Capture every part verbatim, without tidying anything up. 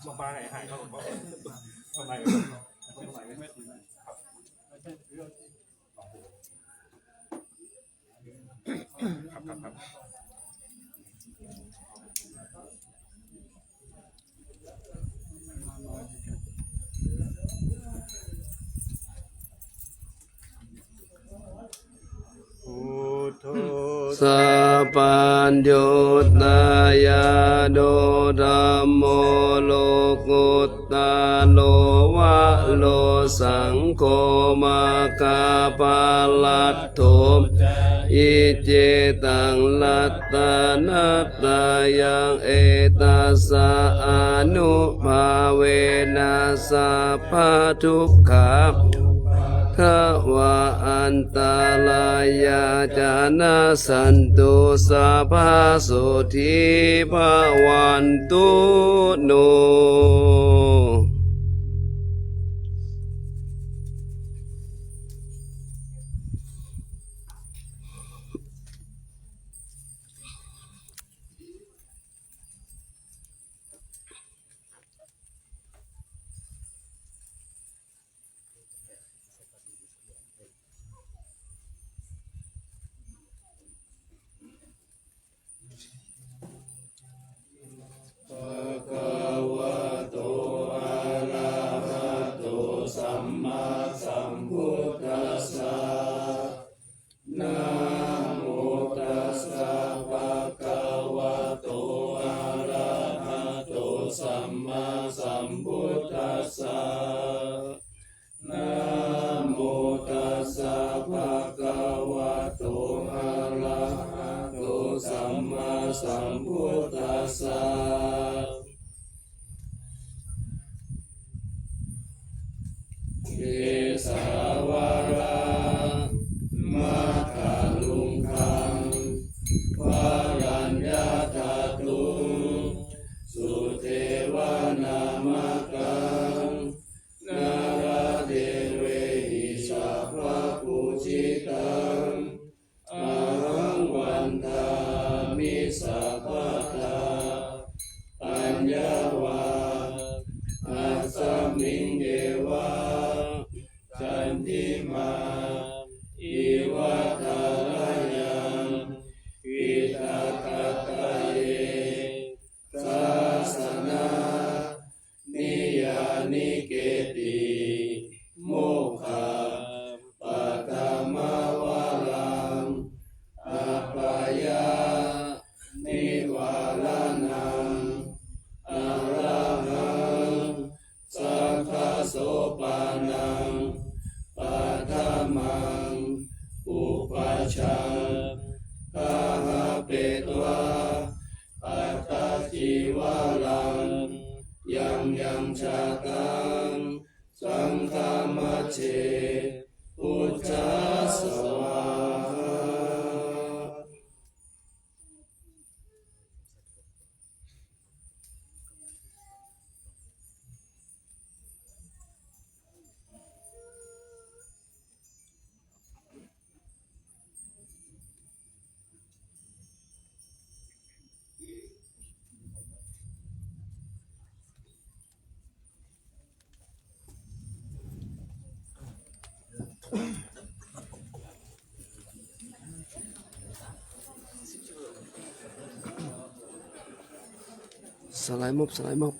มามาให้ให้ครับหลวงพ่อมามาครับครับครับ Buddho sapaññuttā ñāṇo dhammo lokuttaro varo saṅgho maggaphalaṭṭho ca icchitaṃ ratanattayaṃ etassa ānubhāvena sabbadukkhā upaddavā antarāyā ca nassantu sadā sotthī bhavantu no. Bhagavato arahato sammāsambuddhassa. Namo tassa bhagavato arahato sammāsambuddhassa. Namo tassa bhagavato arahato sammāsambuddhassa. Kesavāna mātā luṅgaṃ balaññā daṭṭhuṃ sudevanamakaṃ nāḷādevehi sabbapūjitaṃ ahaṃ vandāmi sabbadā. Aññā vā asmiṃ yeva candimā iva tharayaṃ diṭṭhagadāye sāsana niyyānike'ti mokkhapaṭhamavaraṃ appayānivāraṇaṃ arahaṃ saṅghasopaṇaṃ paṭhamaṃ upajjhāyāpetvā attacīvaraṃ yaṃ yaṃ jātaṃ saṅghamajjhe pūjā svāhā. สไลด์มอบ สไลด์มอบ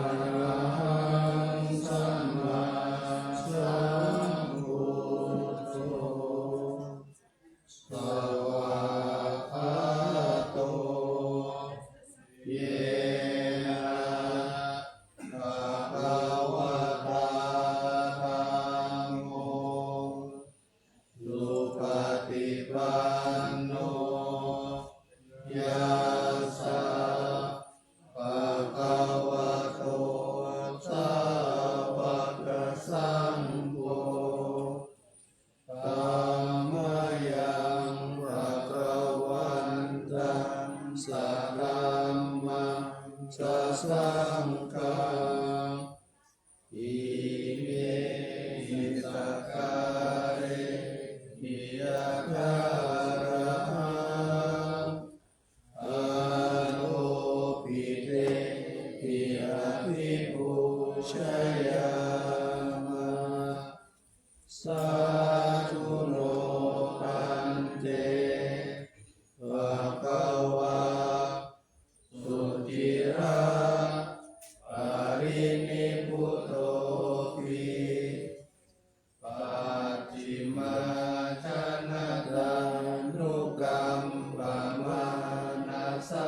Arahaṃ sammāsambuddho svākkhāto yena bhagavatā dhammo supaṭipanno yassa bhagavato sāvakasaṅgho, tammayaṃ bhagavantaṃ sadhammaṃ sasaṅghaṃ imehi sakkārehi yathārahaṃ āropitehi abhipūjayāma. Sādhu no bhante bhagavā suciraparinibbutopi pacchimājanatānukampamānasā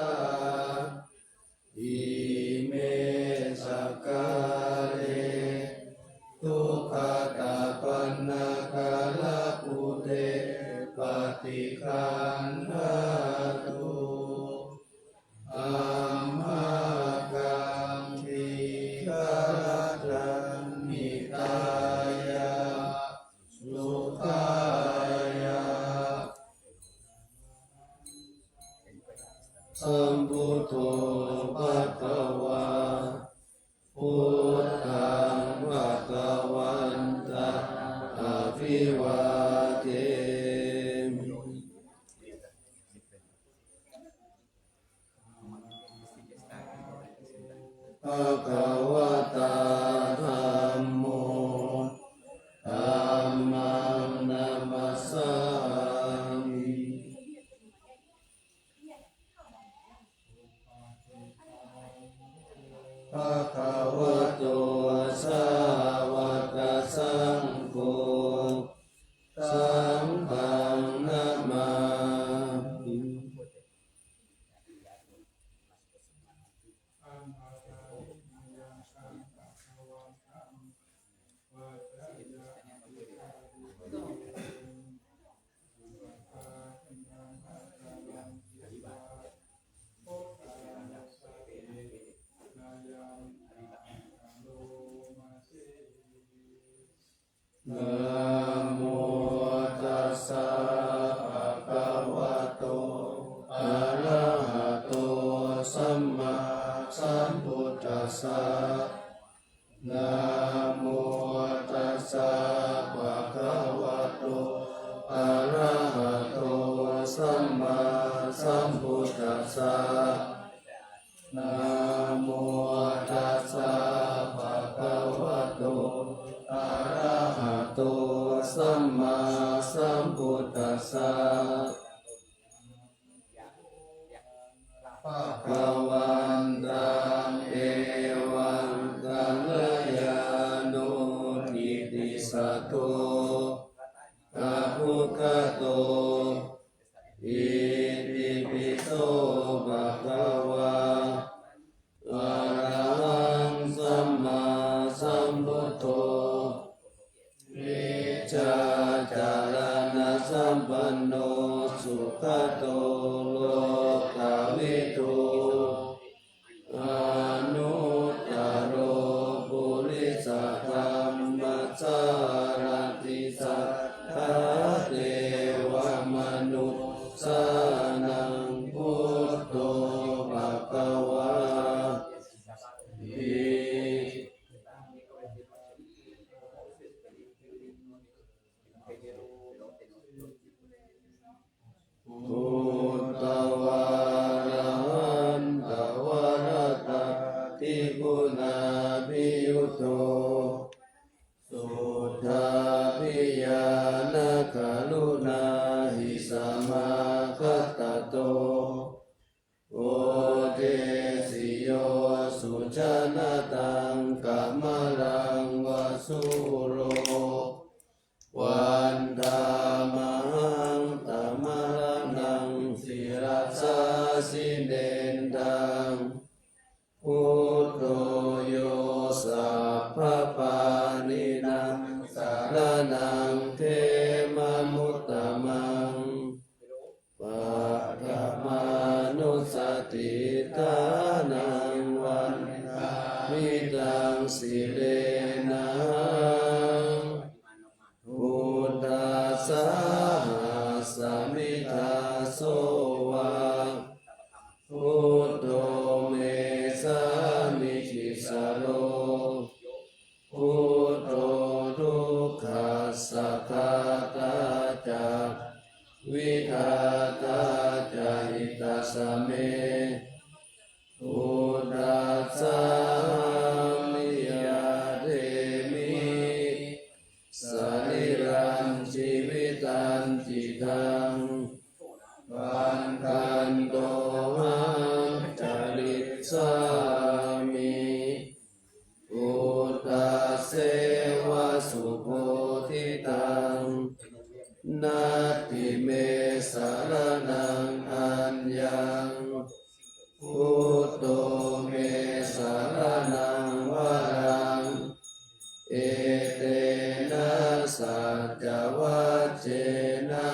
ime sakkāre duggatapaṇṇākārabhūte paṭiggaṇhātu amhākaṃ dīgharattaṃ hitāya sukhāya. Sambuddho bhagavā, buddhaṃ bhagavantaṃ abhivādemi. Bhagavatā dhammo, dhammaṃ namassāmi. Bhagavato sāvakasaṅgho, saṅghaṃ namāmi. Namo tassa bhagavato arahato sammāsambuddhassa. Namo tassa bhagavato arahato sammāsambuddhassa. Namo tassa bhagavato arahato sammāsambuddhassa. Bhagavantaṃ evaṃ kalyāṇo kittisaddo abbhuggato, itipi so bhagavā arahaṃ sammāsambuddho vijjācaraṇasampanno sugato lokavidū anuttaro purisadammasārathi satthā devamanussānaṃ buddho bhagavāti. Buddhā vārahantā vā vidhātā ca hitassa me, buddhassāhaṃ niyyādemi, sarīrañjīvitañcidaṃ, paṅkhantohaṃ carissāmi, buddhasseva subodhitaṃ, natthi me saraṇaṃ aññaṃ, buddho me saraṇaṃ varaṃ, etena saccavajjena,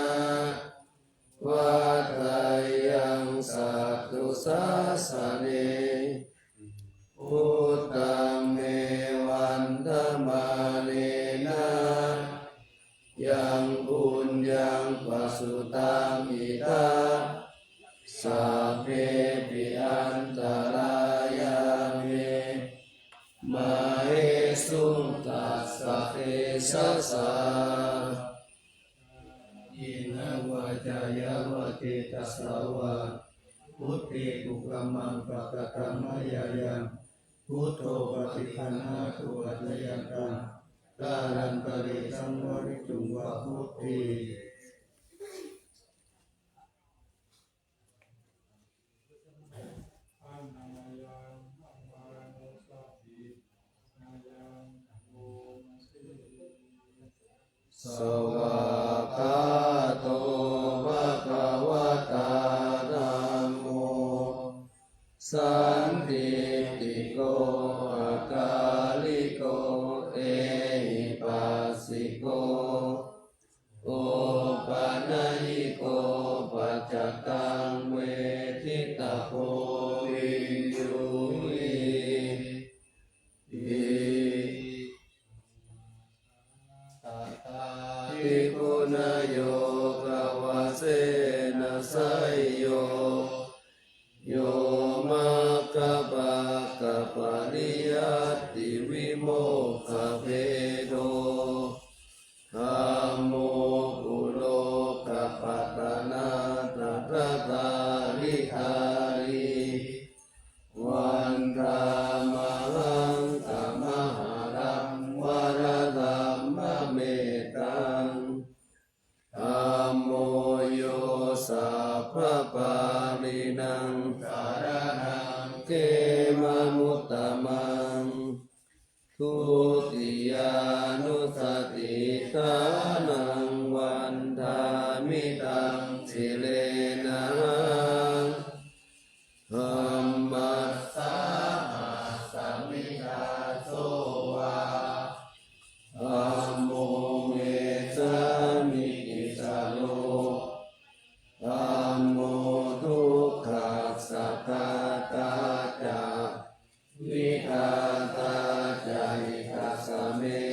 vaḍḍheyyaṃ satthu sāsane, buddhaṃ me vandamānena, yaṃ puññaṃ pasutaṃ idha, sabbepi antarāyā me, māhesuṃ tassa tejasā. Kāyena vācāya va cetasā vā, buddhe kukammaṃ pakataṃ mayā yaṃ, buddho paṭiggaṇhatu accayantaṃ, kālantare saṃvarituṃ va buddhe. Svākkhāto bhagavatā dhammo, sandiṭṭhiko akāliko ehipassiko, opanayiko paccattaṃ veditabbo viññūhīti. Atthādi guṇayogavasena seyyo, yo maggapākapariyattivimokkhabhedo, dhammo kulokapatanā tathāgadhāri, vandāmahaṃ tamaharaṃ varadhammamettaṃ. Dhammo yo sabbapāṇīnaṃ saraṇaṃ khemamuttamaṃ, dutiyānussatiṭṭhānaṃ vandāmi taṃ sirenahaṃ. Dhammassāhasmi dāso va, dhammo me sāmikissaro, dhammo dukkhassa ghātā ca, vidhātā ca hitassa me,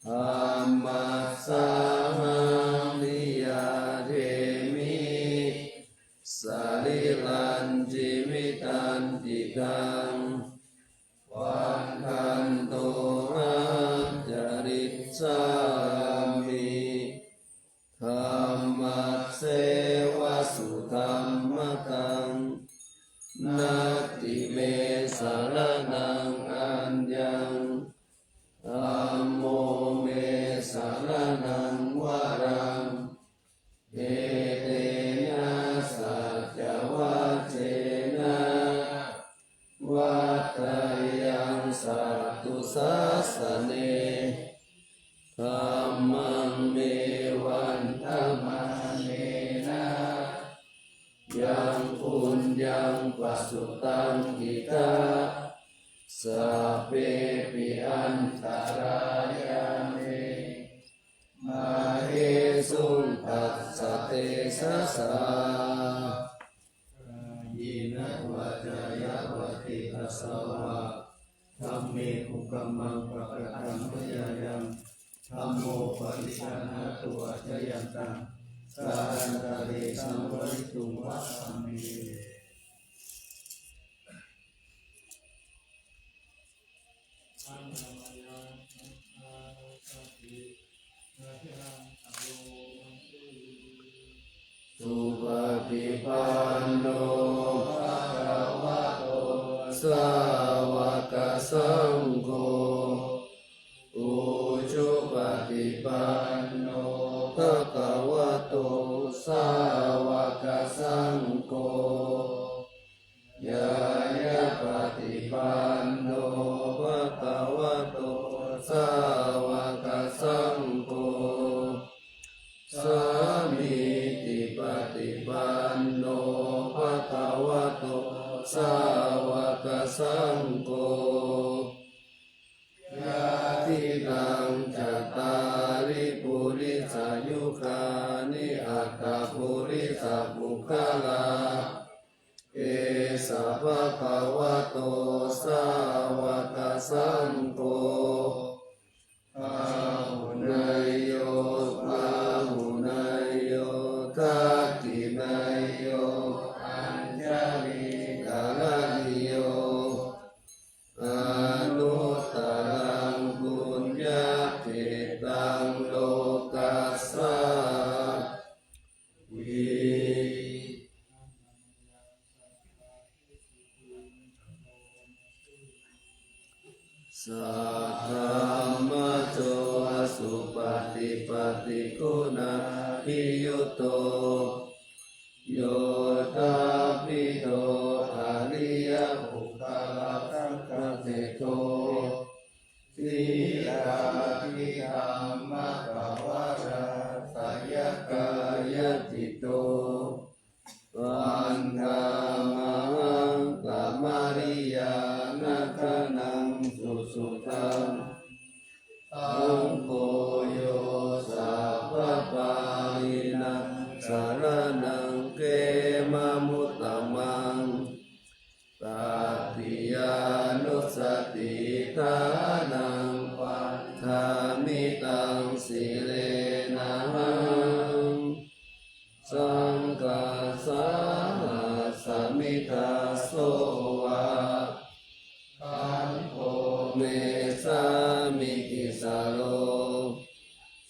dhammassāhaṃ niyyādemi, sarīrañjīvitañcidaṃ, paṅkhantohaṃ carissāmi, dhammasseva sudhammataṃ, natthi me saraṇaṃ aññaṃ, dhammo me saraṇaṃ varaṃ, etena saccavajjena, vaḍḍheyyaṃ satthu sāsane, dhammaṃ me vandamānena, yaṃ puññaṃ pasutaṃ idha, sabbepi antarāyā me, māhesuṃ tassa tejasā. Kāyena vācāya va cetasā vā, dhamme kukammaṃ pakataṃ mayā yaṃ, dhammo paṭiggaṇhatu accayantaṃ, kālantare saṃvarituṃ va dhamme. panno bhagavato sāvakasaṅgho, ujupaṭipanno bhagavato sāvakasaṅgho, ñāyapaṭipanno bhagavato sāvakasaṅgho, sāmīcipaṭipanno bhagavato sāvakasaṅgho, yadidaṃ cattāri purisayugāni aṭṭha purisapuggalā, esa bhagavato sāvakasaṅgho, āhuneyyo pāhuneyyo dakkhiṇeyyo añjalikaraṇīyo, anuttaraṃ puññakkhettaṃ lokassāti. Saddhammajo supaṭipattiguṇābhiyutto, yoṭṭhabbidho ariyapuggalasaṅghaseṭṭho, sīlādidhammapavarāsayakāyacitto, vandāmahaṃ tamariyāna gaṇaṃ susuddhaṃ. Saṅgho yo sabbapāṇīnaṃ saraṇaṃ khemamuttamaṃ, tatiyānussatiṭṭhānaṃ vandāmi taṃ sirenahaṃ. Saṅghassāhasmi dāso va, gaṇho me sāmikissaro.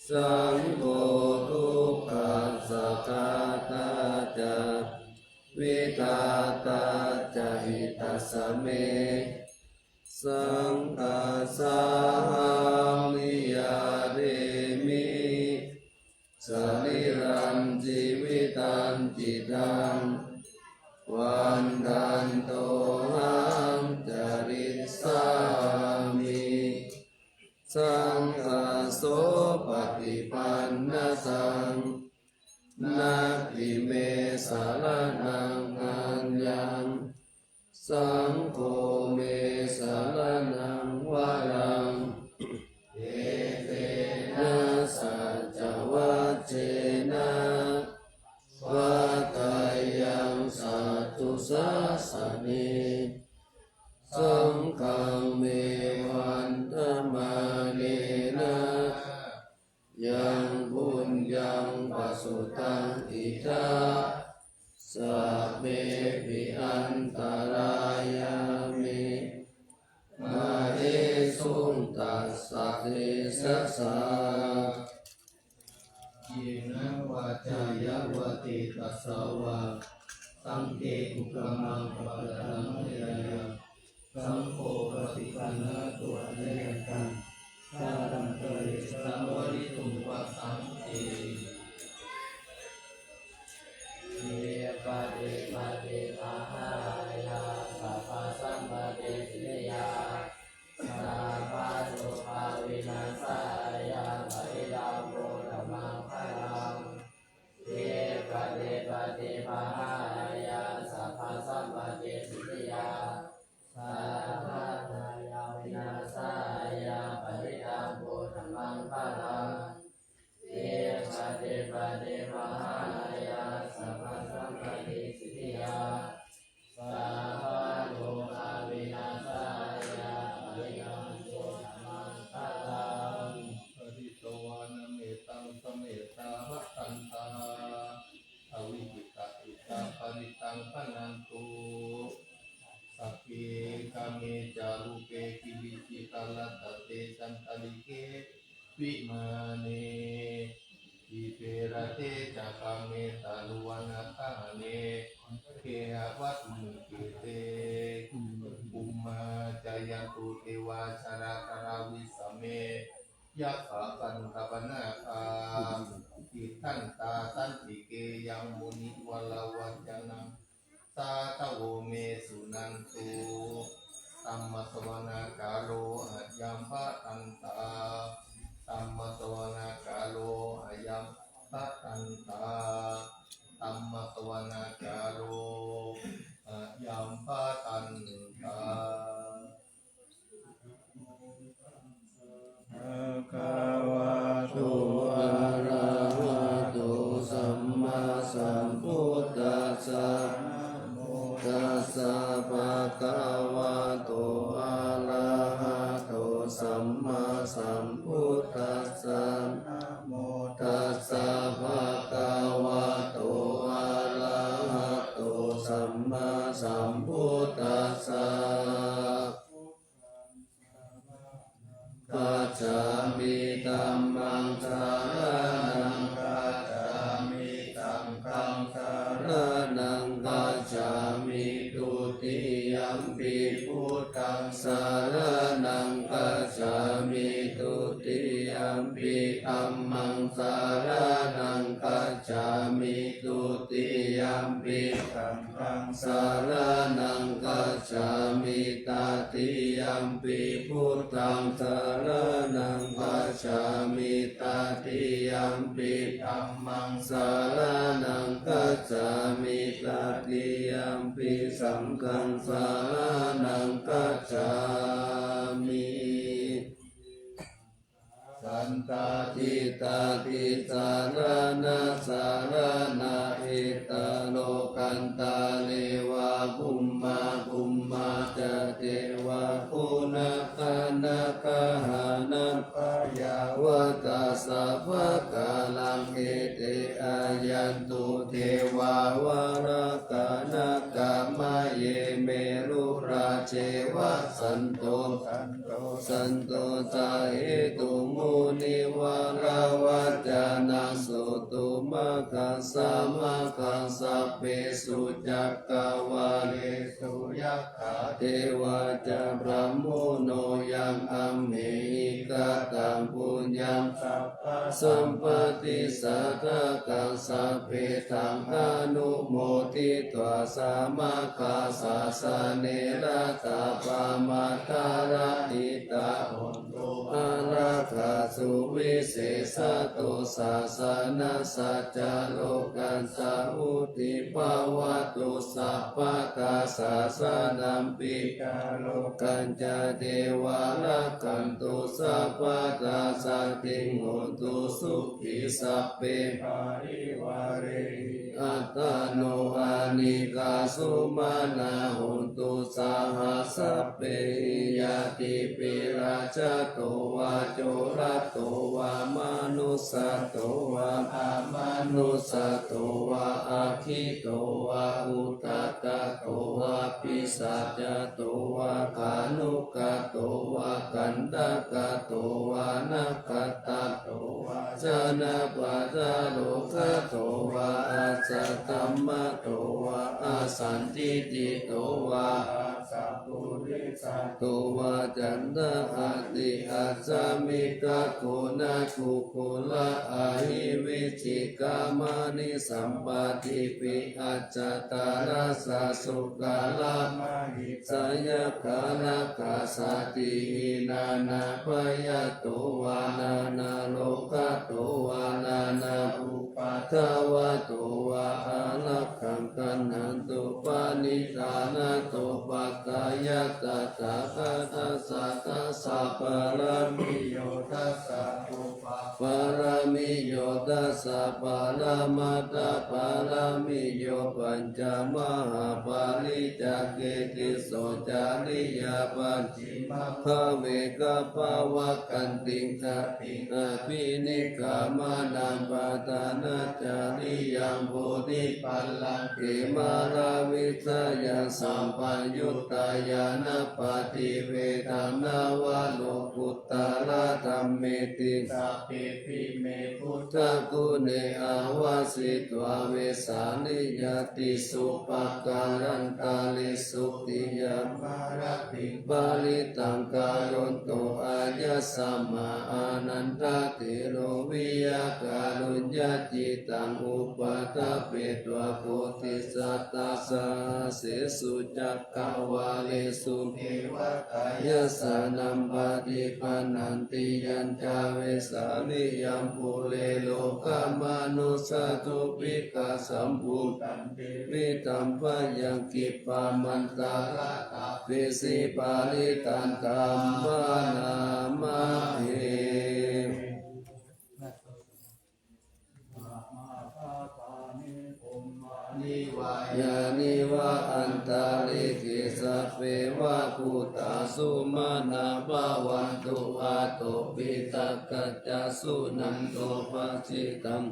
Saṅgho dukkhassa ghātā ca, vidhātā ca hitassa me. Saṅghassāhaṃ niyyādemi sarīrañjīvitañcidaṃ, vandantohaṃ carissāmi. Saṅghassopaṭipannassaṃ, natthi me saraṇaṃ aññaṃ. Saṅgho me saraṇaṃ varaṃ, etena saccavajjena vaḍḍheyyaṃ satthu sāsane. Saṅghaṃ me vandamānena, yaṃ puññaṃ pasutaṃ idha, sabbepi antarāyā me, māhesuṃ tassa tejasā. Yena vācāya va cetasā vā, saṅghe kukammaṃ pakataṃ mayā yaṃ, saṅgho paṭiggaṇhatu accayantaṃ, kālantare saṃvarituṃ va saṅghe. Ye paṭipattipahāya sabbasampattisiddhiyā, sabbarogavināsāya parittaṃ brūtha maṅgalaṃ. Ye paṭipattipahāya sabbasampattisiddhiyā, sabbaantarāyavināsāya parittaṃ brūtha maṅgalaṃ. Ye paṭipattipahāya sabbasampattisiddhiyā, sabbarogavināsāya parittaṃ brūtha maṅgalaṃ. Pharitvāna mettaṃ samettā bhadantā, avikkhittacittā parittaṃ bhaṇantu. Sagge kāme ca rūpe girisikharataṭe cantalikkhe vimāne, dīpe raṭṭhe ca Kāme taruvanagahane gehavatthumhi khette, bhummā cāyantu devā jalathalavisame yakkhagandhabbanāgā, tiṭṭhantā santike yaṃ munivaravacanaṃ sādhavo me suṇantu. Dhammassavanakālo ayambhadantā. Dhammassavanakālo ayambhadantā. Dhammassavanakālo ayambhadantā. Bhagavato arahato sammāsambuddhassa. Namo tassa bhagavato arahato sammāsambuddhassa. Namo tassa bhagavato arahato sammāsambuddhassa. Gacchāmi. Dhammaṃ saraṇaṃ gacchāmi. Saṅghaṃ saraṇaṃ gacchāmi. Dutiyampi buddhaṃ saraṇaṃ gacchāmi. Dutiyampi dhammaṃ saraṇaṃ gacchāmi. Dutiyampi saṅghaṃ saraṇaṃ gacchāmi. Tatiyampi buddhaṃ saraṇaṃ gacchāmi. Tatiyampi dhammaṃ saraṇaṃ gacchāmi. Tatiyampi saṅghaṃ saraṇaṃ gacchāmi. Sattaṭṭhitatthi saraṇa saraṇa ettha lokantare va bhummā bhummā ca devā guṇagaṇagahaṇappayāvatā sabbakālaṃ ete āyantu devā valakanakkhamā ye merurājeva santo santo sahetu munivaravacanaṃ sutuvā aggaṃ sāvakaṃ sabbesu cakkavāḷesu yakkhā devā ca brahmuno yaṃ amhehi kataṃ puññaṃ sabbasampattisiddhiyakaṃ sabbe taṃ anumoditvā sāvakasāsane ratā pamādarahitā hontu ārakkhaṃ suvisesato sāsanassa ca rokkhassa vuḍḍhī bhavatu sabbadā sāsanampi ca rokkhassa devā rakkhantu sabbadā saddhiṃ hontu sukhī sabbe parivārehi attāno anīghā sumanā hontu saha sabbehi ñātibhi rājato vā corato vā manussato vā amanussato vā aggito vā udakato vā pisācato vā khāṇukato vā kaṇṭakato vā nakkhattato vā janapadarogato vā asaddhammato vā asandiṭṭhito vā asappurisato vā canda adi asami khaggena kukkura ahi vicchikā maṇi sampādīpi ajātarassa sūkarā mahesā yakkhā rakkhasādīhi nānābhayato vā nānārogato vā nānāupaddavato vā ārakkhaṃ gaṇhantu paṇidhānato. Patthāya tathāgatassa dasa pāramiyo dasa upapāramiyo dasa paramattha pāramiyo pañca mahāpariccāge tisso cariyā pacchimabbhave gabbhāvakkantiṃ jātiṃ abhinikkhamanaṃ padhānacariyaṃ bodhipallaṅke māravijayaṃ sampayuttā ñāṇappaṭivedhaṃ navalokuttaradhammeti sabbepime buddhaguṇe āva vajjitvā vesāliyā, tīsu pākārantaresu tiyāmarattiṃ parittaṃ karonto āyasmā Ānandatthero viya kāruññacittaṃ upaṭṭhapetvā koṭisatasahassesu cakkavāḷesu devatā yassāṇaṃ paṭiggaṇhanti yañca vesāliyaṃ pure rogāmanussadubbhikkhasambhūtantividham bhayaṃ khippamantaradhāpesi parittaṃ taṃ bhaṇāma he. Yāni va antalikkhe sabbe va bhūtā sumanā bhavantu, athopi sakkacca suṇantu bhāsitaṃ.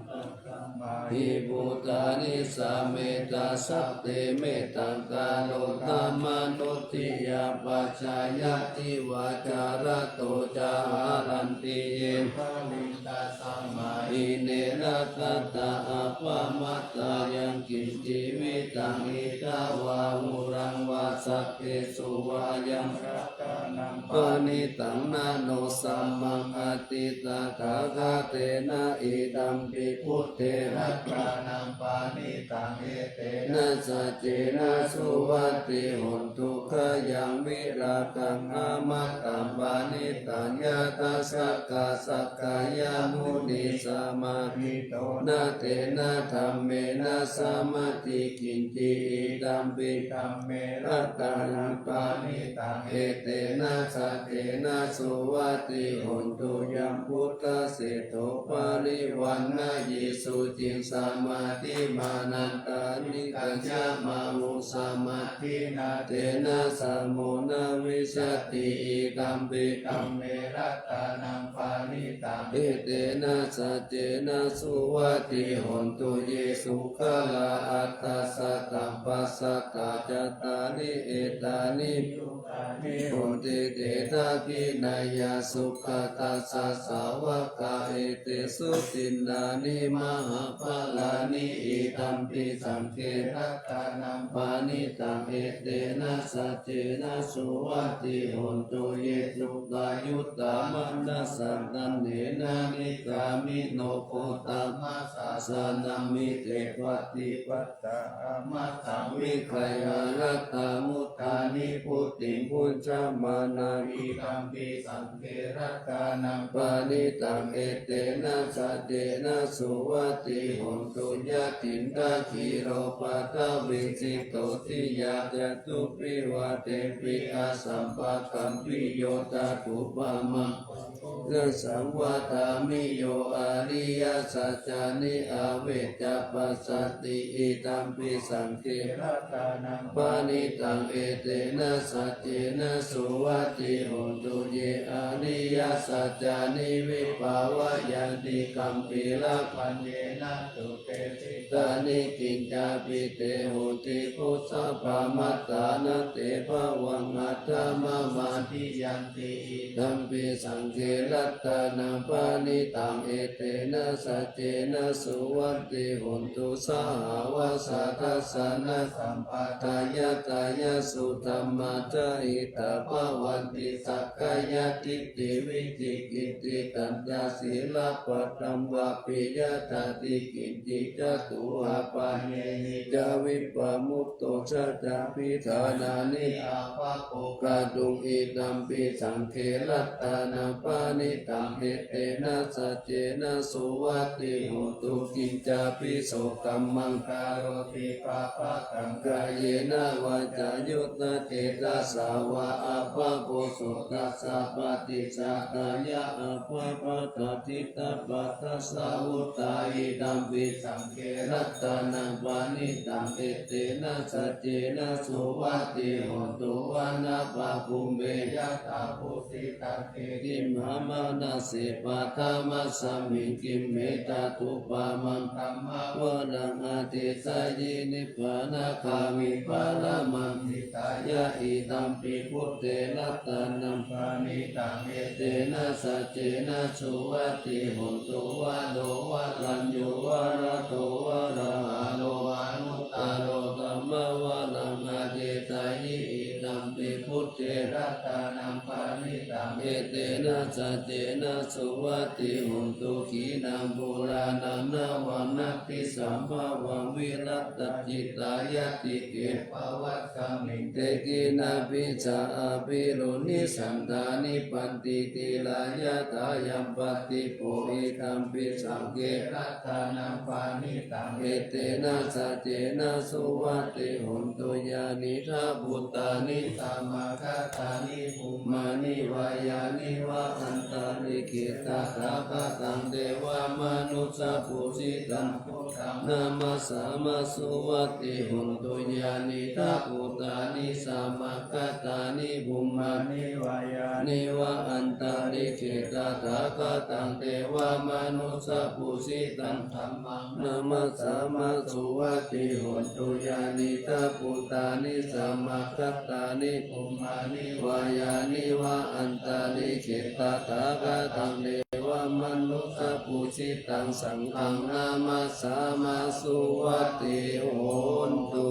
Hi bhūtāni sametā sabbe mettaṃ karotha mānusiyā pajāya, divā ca ratto ca haranti ye baliṃ, tasmā hi ne rakkhatha appamattā. Yaṃ kiñci vittaṃ idha vā huraṃ vā, saggesu vā yaṃ rakkhaṇaṃ paṇītaṃ, na no samaṃ atthi tathāgatena, idampi buddhe ratanaṃ paṇītaṃ, etena saccena suvatthi hotu. Khayaṃ virāgaṃ amataṃ paṇītaṃ, yadajjhagā sakyamunī samāhito, na tena dhammena samatthi kiñci, idampi dhamme ratanaṃ paṇītaṃ, etena saccena suvatthi hotu. Yambuddhaseṭṭho parivaṇṇayī suciṃ, samādhimānantarikaññamāhu samādhinā, tena samo na vijjati, idampi dhamme ratanaṃ paṇītaṃ, etena saccena suvatthi hotu. Ye puggalā aṭṭha sataṃ pasatthā, cattāri etāni bhūtāni honti, te dakkhiṇeyyā sugatassa sāvakā, etesu dinnāni mahapphalāni, idampi saṅghe ratanaṃ paṇītaṃ, etena saccena suvatthi hotu. Ye dukkhacupaddavamanassā, daḷhena nikkāmino gotamasāsanamhi, te pattipattā amataṃ vigayha, laddhā mudhā nibbutiṃ bhuñjamānā, idampi saṅghe ratanaṃ paṇītaṃ, etena saccena suvatthi hotu. Yathindakhīlo paṭhaviṃ sito dhiyā, catubbhi vātebhi asampakampiyo, tathūpamaṃ pāpuṇṇasaṃ vadāmi, yo ariyasaccāni avecca passati, idampi saṅghe ratanaṃ paṇītaṃ, etena saccena suvatthi hotu. Ye ariyasaccāni vibhāvayanti, gabbhinīyā paññena tu te ṭhitā ni, kiñcāpi te honti bhusappamattā, na te bhavaṃ aṭṭhamamādiyanti, idampi saṅghe ratanaṃ paṇītaṃ, etena saccena suvatthi hotu. Sahāvassa dassanasampadāya, tayassu dhammā jahitā bhavanti, sakkāyadiṭṭhi vicikicchitañca sīlabbataṃ vāpi yadatthi kiñci, catūhapāyehi ca vippamutto, chaṭṭhābhiṭhānāni ābhabbo kātuṃ, idampi saṅghe ratanaṃ paṇītaṃ, etena saccena suvatthi hotu. Kiñcāpi so kammaṃ karoti pāpakaṃ, kāyena vācāyuda cetasā vā, ābhabbo so tassa paṭicchādāya, ābhabbaṭṭhaci ttabbattha savuttā, idampi saṅghe ratanaṃ paṇītaṃ, etena saccena suvatthi hotu. Vanapabhū me yathā phussitagge, gimhānamānase paṭhamasmiṃ khiṇe, tathūpamaṃ dhammavaraṃ adesayi, nibbānagāmiṃ paramaṃ hitāya, idampi buddhe ratanaṃ paṇītaṃ, etena saccena suvatthi hotu. Varo varaññū varado varāharo, anuttaro dhammavaraṃ ādisayi. Idampi buddhe ratanaṃ paṇītaṃ, etena saccena suvatthi hotu. Khīṇaṃ purāṇaṃ navaṃ natthi sambhavaṃ, virattacittāyatike bhavasmiṃ, te khīṇabījā avirūḷhichandā, nibbanti dhīrā yathāyampadīpo. Idampi saṅghe ratanaṃ paṇītaṃ, etena saccena suvatthi hotu. Yānīdha bhūtāni samāgatāni, bhummāni vā yāni va antalikkhe, tathāgataṃ devamanussapūjitaṃ, buddhaṃ namassāma suvatthi hotu. Yānīdha bhūtāni samāgatāni, bhummāni vā yāni va antalikkhe, tathāgataṃ devamanussapūjitaṃ, dhammaṃ namassāma suvatthi hotu. Yānīdha bhūtāni samāgatāni, bhummāni vā yāni va antalikkhe, tathāgataṃ devamanussapūjitaṃ, saṅghaṃ namassāma suvatthi hotu.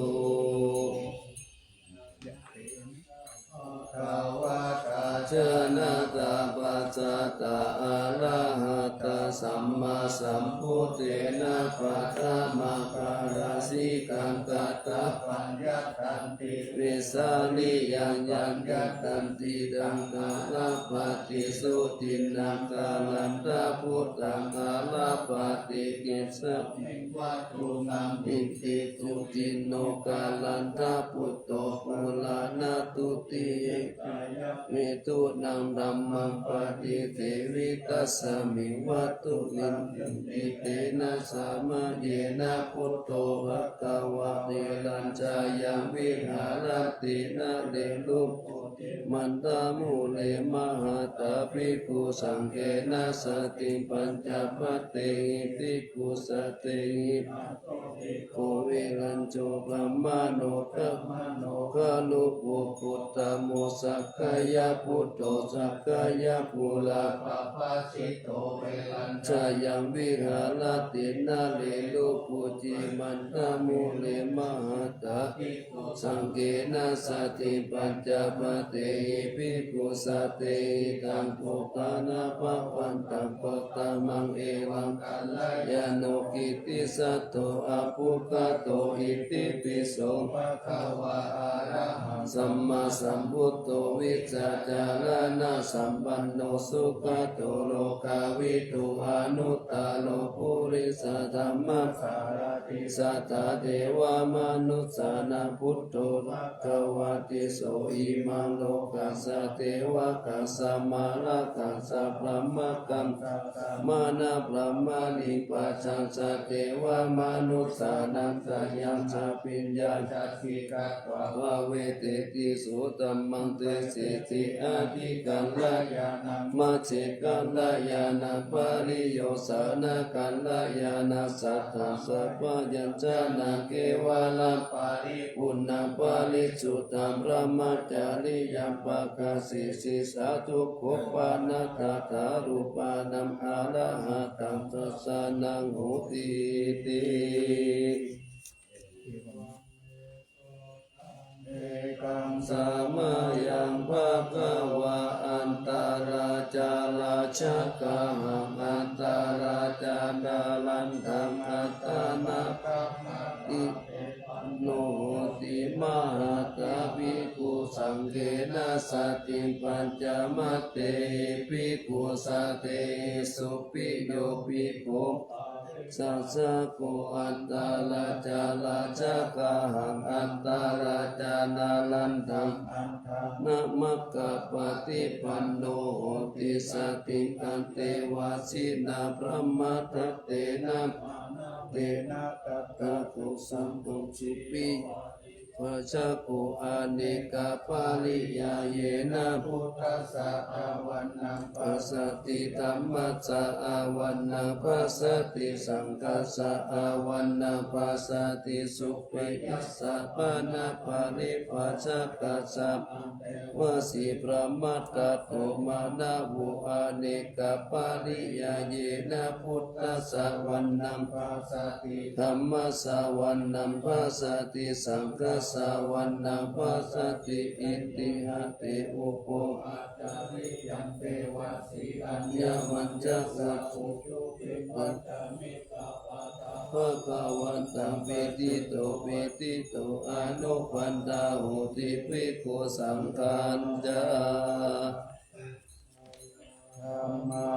Bhagavatā janakappattā arahatā sammāsambuddhena, paṭhamakaḷāsikaṃ katvā paññattanti vesāliyaṃ, yaṃ yadatthi taṃ kalappattisuddhina, kalantabuddhaṃ kalappati. Kesamiṃ vā guṇamiṃ iti suciṇṇo, kalantabuddho purāṇadutiyena, yamhetunaṃ dhammaṃ paṭisevi, tasmiṃ vā guṇamiṃ iti. Tena samayena buddho bhagavā velañjayaṃ viharati nalī rūpe cimantā mūle, mahatā bhikkhusaṅghena saddhiṃ pañcamattehi bhikkhusatehi. Kho velañjo brāhmaṇo brāhmaṇo gaṇūpo gotamo, sakyaputtho sakyapurā pabhāsito, velañjayaṃ viharati nalī rūpe cimantā mūle, mahatā bhikkhusaṅghena saddhiṃ pañcamattehi bhikkhusatehi. Taṃ kho pana bhagavantaṃ paṭhamaṃ evaṃ kalyāṇo kittisaddo abbhuggato: Itipi so bhagavā arahaṃ sammāsambuddho vijjācaraṇasampanno sugato lokavidū anuttaro purisadammasārathi satthā devamanussānaṃ buddho bhagavāti. So imaṃ lokassa devakassa mārakkassa brahmakaṃ samānā brāhmaṇiṃ pajaṃ sadevamanussānaṃ jaññā abhiññāya dīghatvā bhāveyyeti. So dhammaṃ deseti ādikalyāṇaṃ majjhekalyāṇaṃ pariyosānakalyāṇaṃ satthā sabbañjaṇaṃ kevalaparipuṇṇaṃ parisuddhaṃ brahmacariyaṃ pakasīti. Sādhu kho pana tathārūpānaṃ arahattaṃ dassanaṃ hotīti. Ekaṃ samayaṃ bhagavā Antarājālajjhagāhaṃ Antarājānālaṅdaṃ aṭṭhānapaṭipanno hoti mahatā bhikkhusaṅghena saddhiṃ pañcamattehi bhikkhusatehi. Supino bhikkhū sassa kho Antarājālajjhagāhaṃ Antarājānālaṅdaṃ aṭṭhānamaggapaṭipanno hoti saddhiṃ antevāsinā brahmadattena tena tattha kho saṅgho supino Pajjako anekapariyāyena buddhassa āvaṇṇaṃ passati, dhammassa āvaṇṇaṃ passati, saṅghassa āvaṇṇaṃ passati, suppeyassa pana paribhājakassa vasibrahmakaṭṭho manavo anekapariyāyena buddhassāvaṇṇaṃ passati, dhammassāvaṇṇaṃ passati, saṅghassāvaṇṇaṃ passati. Itiha te ubho acariyaṃ devasī aññamaññassa ujubhī pañcamekā bhagavantaṃ petito petito anupandā hoti bhikkhusaṅghañca. Dhammā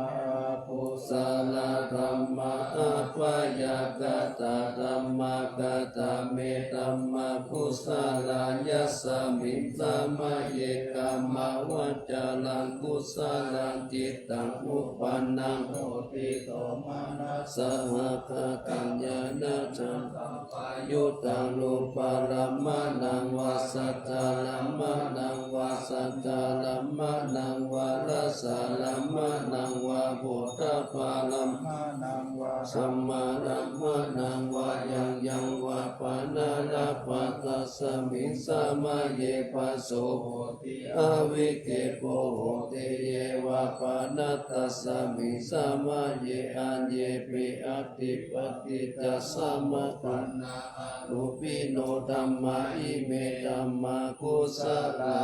akusalā dhammā abyākatā dhammā, katame dhammā kusalā? Yasmiṃ samaye kāmāvacaraṃ kusalaṃ cittaṃ uppannaṃ hoti somanassasahagataṃ ñāṇasaṅkhappayuttaṃ rūpārammaṇaṃ vā saddārammaṇaṃ vā saṅghārammaṇaṃ vā rasārammaṇaṃ vā phoṭṭhabbārammaṇaṃ vā dhammārammaṇaṃ vā yaṃ yaṃ vā panārabbha, tasmiṃ samaye phasso hoti avikkhepo hoti. Ye vā panā tasmiṃ samaye aññepi atthi paṭicca samuppanna arūpino dhammā, ime dhammā kusalā.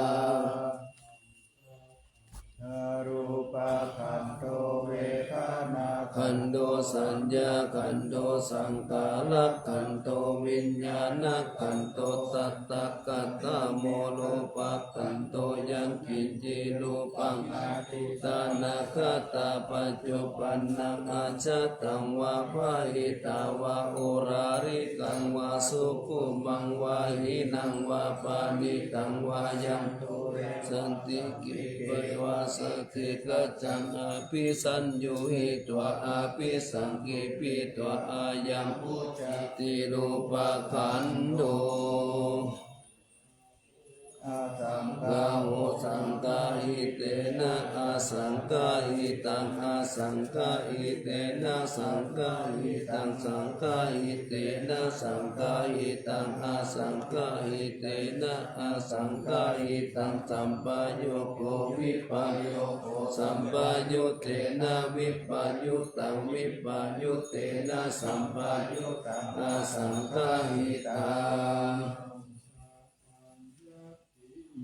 Rūpakkhandho vedanākkhandho saññākkhandho saṅkhārakkhandho viññāṇakkhandho, tattha khandhamū rūpakkhandho. Yaṅkiñci rūpaṃ atītānāgatapaccuppannaṃ ajjhattaṃ vā bahiddhā vā oḷārikaṃ vā sukhumaṃ vā hīnaṃ vā paṇītaṃ vā yaṃ dūre santi khippi vā saṭṭhikaccaṃ abhisaññūhitvā abhisaṅkhipitvā ayaṃ vuccati rūpakkhandho. Asaṅgaho saṅgahitena asaṅgahitaṃ, asaṅgahitena saṅgahitaṃ, saṅgahitena saṅgahitaṃ, asaṅgahitena asaṅgahitaṃ, sampayogo vippayogo, sampayuttena vippayuttaṃ, vippayuttena sampayuttaṃ, asaṅgahitaṃ.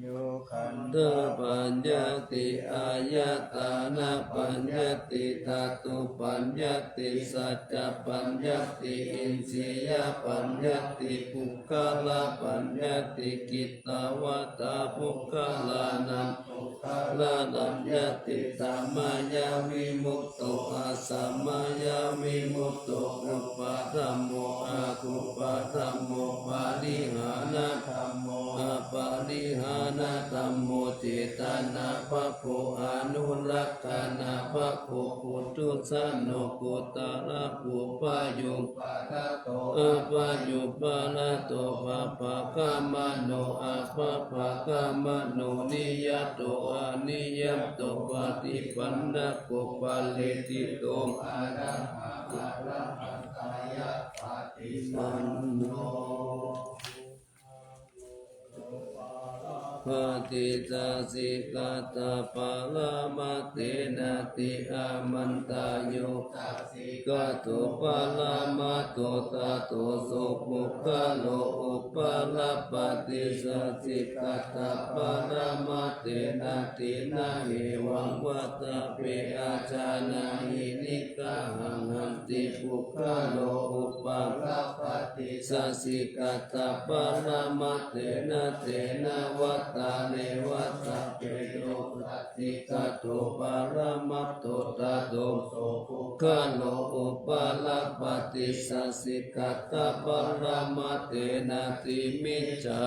Yo khandhapaññatti, āyatanapaññatti, dhātupaññatti, saccapaññatti, indriyapaññatti, puggalapaññatti, kittāvatā puggalānaṃ puggalānaññatti, samayavimutto asamayavimutto, kuppadhammo akuppadhammo, parihānadhammo aparihānadhammo, cetanābhabbo anurakkhanābhabbo, puthujjano gotrabhū, bhayūparato abhayūparato, bhabbāgamano abhabbāgamano, niyato aniyato, paṭipannako phaleṭṭhito, arahaṃ arahattāya paṭipanno. Bhāti sacchikaṭṭhaparamatthenāti? Āmantā. Yo sacchikaṭṭho paramattho, tato so puggalo upalabbhati sacchikaṭṭhaparamatthenāti. Na hevaṃ vattabbe. Ajānāhi niggahaṃ. Hañci puggalo upalabbhati sacchikaṭṭhaparamatthenāti. Tena vata neva sabbe. Yo sacchikaṭṭho paramattho, tato so puggalo upalabbhati sacchikaṭṭhaparamatthenāti micchā.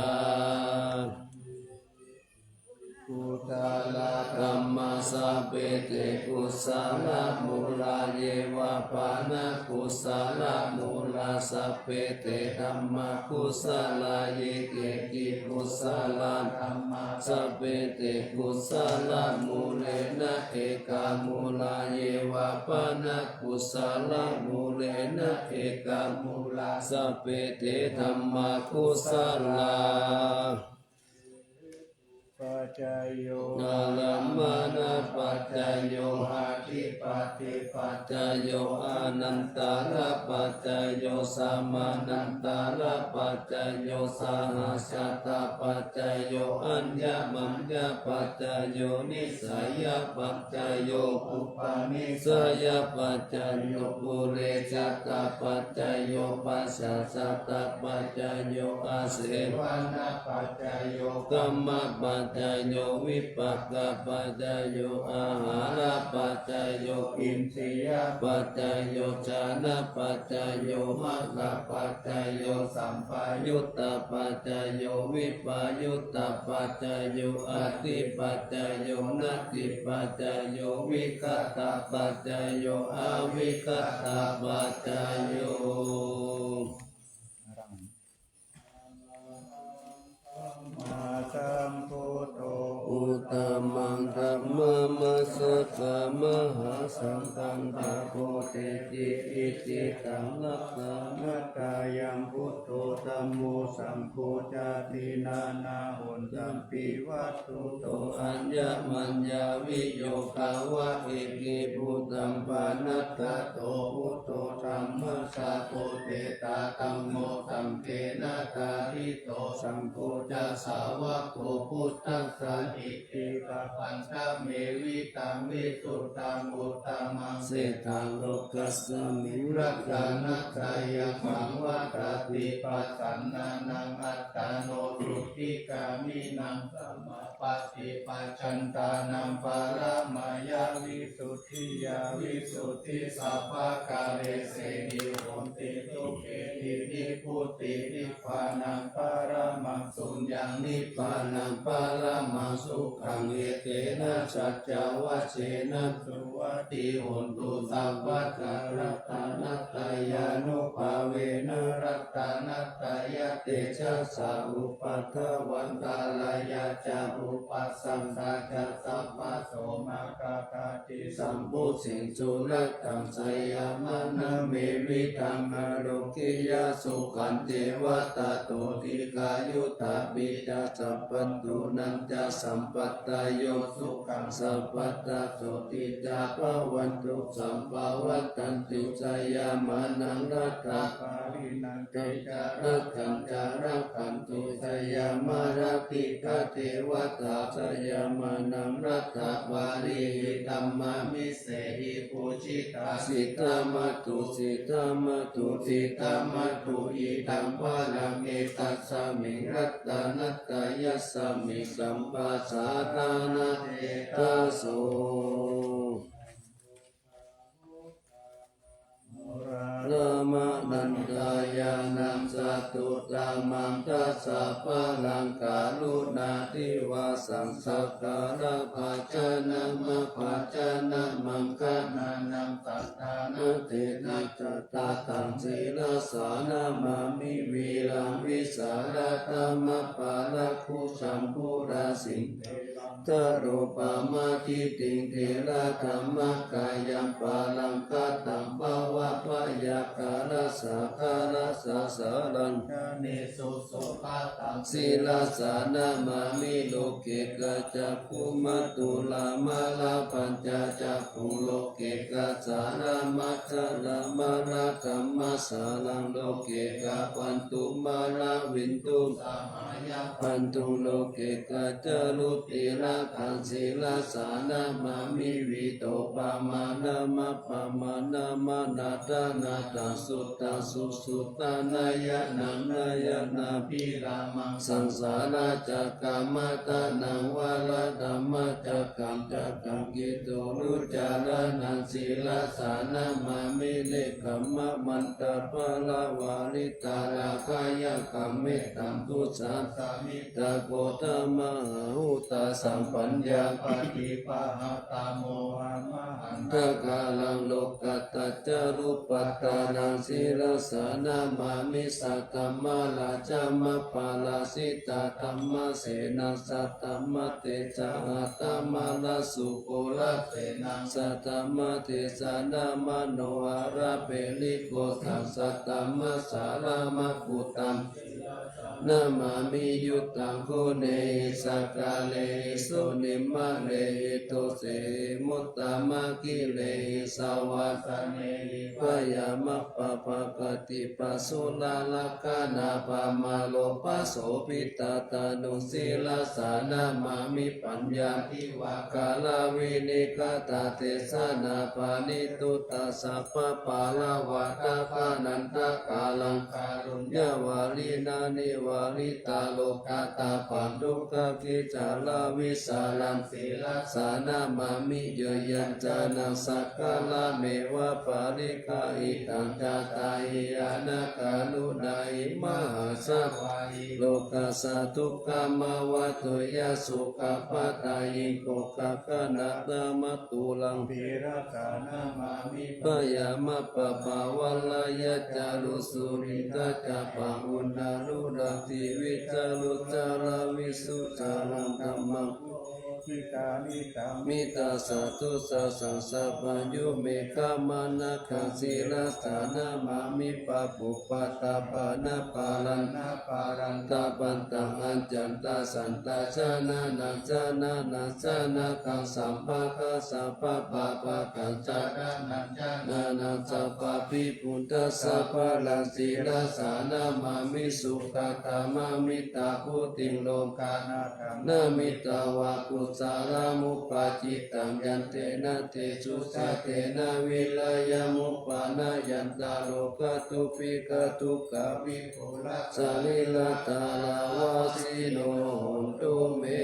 Kusalā dhammā sabbe te kusalamūlā, ye vā pana kusalamūlā, sabbe te dhammā kusalā. Ye keci kusalā dhammā, sabbe te kusalamūlena ekamūlā, ye vā pana kusalamūlena ekamūlā, sabbe te dhammā kusalā. Paccayo, ārammaṇapaccayo, adhipatipaccayo, anantarapaccayo, samanantarapaccayo, sahajātapaccayo, aññamaññapaccayo, nissayapaccayo, upanissayapaccayo, purejātapaccayo, pacchājātapaccayo, āsevanapaccayo, kammapaccayo, vipākapaccayo, āhārapaccayo, indriyapaccayo, jhānapaccayo, maggapaccayo, sampayuttapaccayo, vippayuttapaccayo, atthipaccayo, natthipaccayo, vigatapaccayo, avigatapaccayo. Sambuddho uttamaṃ dhammamajjhaṃ mahāsaṅghaṃ, tapo te jīvitittaṃ rakkhāmatthāyaṃ buddho dhammo saṅgho ca tiṇṇannahontapi vatthuto, aññamaññaviyogā va ekibhūtaṃ panaṭṭhato, buddho dhammasāvoketa dhammo saṅghena ṭhāri to, saṅgho ca sāvako buddhassa iti hiṃsā pañca me vītaṃ visuddhaṃ uttamaṃ sejjaṃ lokasmiṃ ratanattayaggaṃ vadati pasannānaṃ attano sotthigāmīnaṃ samā paṭipajjantānaṃ paramāya visuddhiyā visuddhisabbakāresehi honti sukhehi nibbutiṃ nibbānaṃ paramaṃ suññaṃ nibbānaṃ paramaṃ sukhaṃ etena saccavajjena suvatthi hontu sabbadā ratanattayānubhāvena ratanattayatejasā upaddavaṃ ṭhālāya ca upasampadāya sabbaso ma gatati sambudhiṃ surataṃ jayamaṅgalaṃ me vītaṃ alokiyaṃ sukhañceva tato dīghāyutā pi ca sabbatthunañca sampadayo sukhaṃ sabbattha sotthī ca bhavantu sabbā vaḍḍhantu jayamaṅgalaṃ rattābalaṃ tejarakkhaṃ ca rakkhantu jayamaṅgalaṃ diṭṭhidevatā jayamaṅgalaṃ rattābalaṃ hitāyamhi sehi pūjitā siddhamātu siddhamātu siddhamātu idaṃ balaṃ etasmiṃ ratanattayasmiṃ sabbasatthānaṃ etaso. Rāmaṇañca ñāṇaṃ satuttamaṃ dasabalaṃ karuṇāti vāsaṃ sakkāra bhājanam abhājanam maṅgalānaṃ sandhānaṃ tena ca tathā sirasā namāmi vīraṃ vīsālatham aparājitaṃ pūrasintharaṃ sarupaṃ atiṭṭhitaṃ therā dhammakāyaṃ paṇārakkhaṃ bhavabhayakālassa kālassa saraṇaṃ ganesu sirasā namāmi loke ca cakkhumatā lāmaṃ labhantacakkhuṃ loke ca saraṃ majjha lāmaṃ ratanaṃ saraṃ loke ca bandhuṃ balaṃ vidhuṃ sahayaṃ bandhuṃ loke ca carucirakkhaṃ sirasā namāmi vītopamaṇānam apamaṇānam anātha anāthaṃ suttaṃ susuttaṃ nayanaṃ nayanabhirāmaṃ saṃsāracakkaṃ aṭṭhānaṃ varadhammacakkaṃ cakkaṃ kheṭṭo lucaraṇaṃ sirasā namāmi nekkhammamantapaṇṇaraṃ vitarāgaṃ yakkhamakkhamathaddhayakkhaṃ mettambusekaṃ samiddhaṃ ghotamanī ahuṃ āhuntasaṃ paññāpadīpahatthamohamahaṇḍakaraṃ lokuttaccakkhupatthānaṃ sirasā namāmi. Saddhammarājamaparājitaparamāsena, saddhammatejasā attamanā sūkarasenaṃ, saddhammatejena manoharagiriṃ ghoraṃ, saddhammasāraṃ maggūttam namāmi. Uttamaguṇehi sakarehi sunimmalehi dosehi muttamanāgirehi savāsanehi, byāma pāpaggaṭṭhapasūnallakkhaṇapāmaropasobhitattanūn sirasā namāmi. Paññā divā kalavinikkhatā desanā paṇītutā sabbapāḷavakkhāpanāṇtakaraṃ kāruññavāriṇā nivārītā lokadhātappaṇḍukakicchalavīsaraṃ sirasā namāmi. Yayañca naṃ sakkarameva paṭiggaṇhitaṃ cattāhi anākulāni mahāsabhāhi lokassa dukkhamavatthuye sukhapadaṃ iddhūpagatanatthamaturaṃ sirasā namāmi. Byāma pāpā vaṇṇayaccaruṃ suriṇḍacchappaṃ uṇṇānuraṃ divacaraṃ caraṃ visuddhacaraṃ dhammaguruṃ paṭiggaṇhitaṃ mittaṃ sadūsasāraṃ sabbaññuṃ meghamanāgaṃ sirasā namāmi. Pāpūpaṭamanaṃ parantapaṇṇaparantapaṇḍaṃ accantasaṅtānaṃ janānaṃ janakaṃ sabbattha sabbapāpakaṃ janānaṃ janānaṃ sabbabhibhūtasabharaṃ sirasā namāmi. Sugatāmamittabudhiṃ lokanāthaṃ namitvā kusalamuppacittaṃ yantena tejasā tena vīriyamuppanāya dukkhadokkadukkhadukkhābhipūlasaṃ sārīraṃ dāraṃ vajjino hontu me.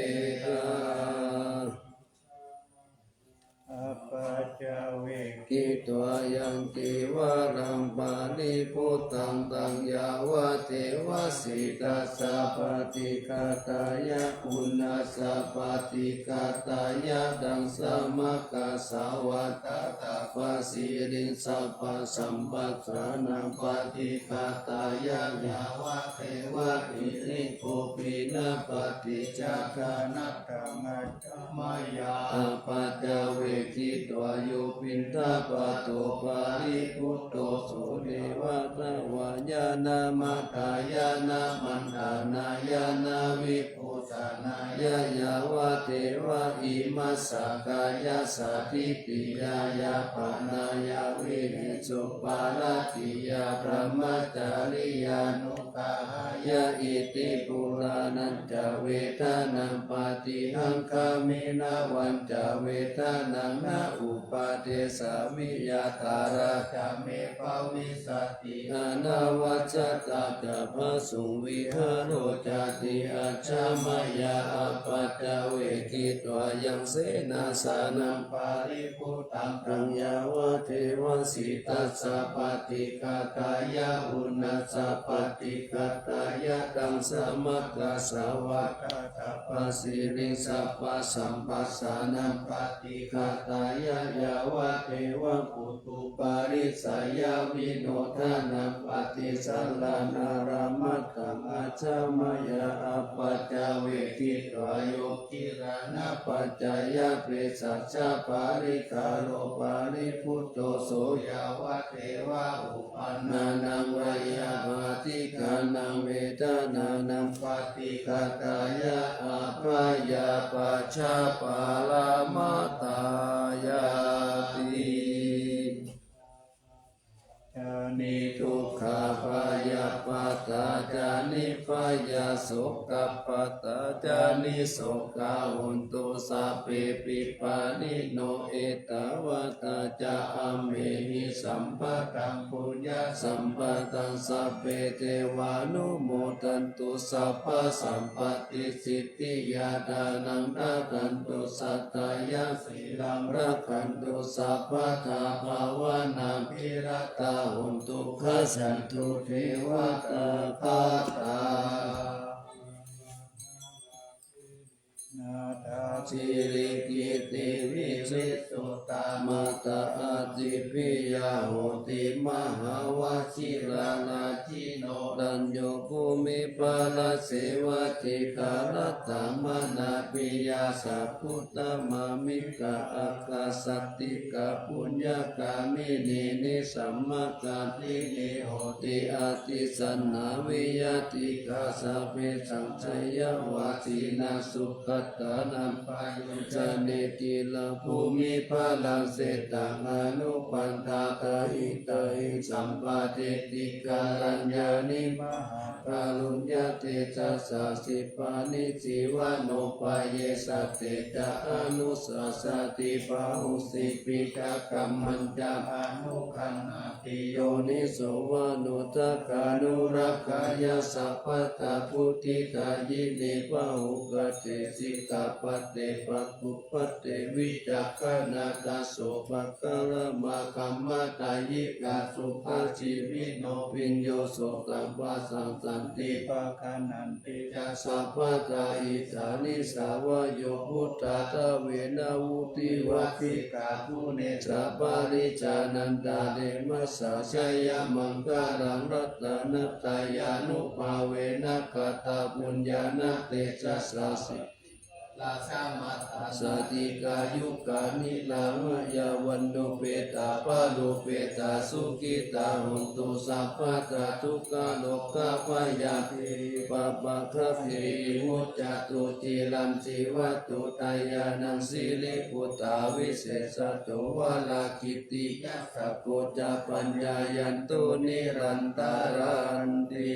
Appaccavekkhitvā yaṃ cīvaraṃ paribhuttaṃ taṃ yāvadeva sītassa paṭighātāya uṇhassa paṭighātāya taṃ samaggāsvā tattha pasiriṃ sabbasampassānaṃ paṭighātāya yāvadeva hirikopinapaṭicchādanatthaṃ mayā appaccavekkhitvā yo piṇḍapāto paribhutto so neva davāya na madāya na maṇḍanāya na vibhūsanāya yāvadeva imassa kāyassa ṭhitiyā yāpanāya vihiṃsuparatiyā brahmacariyānu ggahāya iti purāṇañca vedanaṃ paṭihaṅkhāmi navañca vedanaṃ na uppādessāmi yātrā ca me bhavissati anavajjatā ca phāsuvihāro cāti. Ajja mayā appaccavekkhitvā yaṃ senāsanaṃ paribhuttaṃ taṃ yāvadeva sītassa paṭighātāya uṇhassa paṭighātāya taṃ samaggāsvā tattha pasiriṃ sabbasampassānaṃ paṭighātāya yāvadeva puthū parissayavinodanaṃ paṭisallānārāmatthaṃ. Ajja mayā appaccavekkhitvā yo gilānapaccayabhesajjaparikkhāro paribhutto so yāvadeva uppannānaṃ veyyābādhikānaṃ vedanānaṃ paṭighātāya abyāpajjhaparamatāyāti. Ca niddukkhā bhayappattā ca nibbhayā sokappattā ca nissokā hontu sabbepi pāṇino. Ettāvatā ca amhehi sambhataṃ puññasampadaṃ sabbe devānumodantu sabbasampattisiddhiyā. Dānaṃ dadantu saddhāya sīlaṃ rakkhantu sabbadā bhāvanābhiratā hontu gacchantu devatāgatā. Nātha Sirikitti vivisuddhamattā ācikkhiyā hoti mahāvajirārājino. Tañño bhūmiparāsevā dīgharattamanāpiyā sabbūtamaggikā aggāsāṭikāpuññagāminī nisammakāminī hoti. Atītā saññā viyattikā sabbe saṃsayavasīnā sugatānaṃ payojjaneti. Bhūmiparāsetaṃ anupaddāta hitāhi sampādetti kalyāṇī mahākāruññatejasā. Sippāṇi jīvanupāyesā te ca anussasati bahū jīvikaṃ kammañca anuggaṇhāti yoniso manossakaṃ anurakkhe yassa patthabuddhidāyini. Pahutatthe sikkhāpadehi pāṇātipātā tte vicakkhaṇā. Tasso pakkāramāgamma dāyikā sukhajīvino. Bhiyyo sokappattā santi pāṇāni ca sabbadā. Hitāhi sabbā yo buddhā dvema mūlī vasikā pune ca pariccānantarime. Jayamaṅgalaṃ ratanattayānubhāvena katapuññānatejasā sīlajamatāpiññā sādhikā yukkhā nirāmayā vaṇṇupetā balupetā sukhitā hontu sabbadā. Dukkharogabhayā pāpaggahe vimuccantu ciraṃ jīvantu dāyādaṃ siri putā visesato varagiriyassako ca paññāyantu nirantaranti.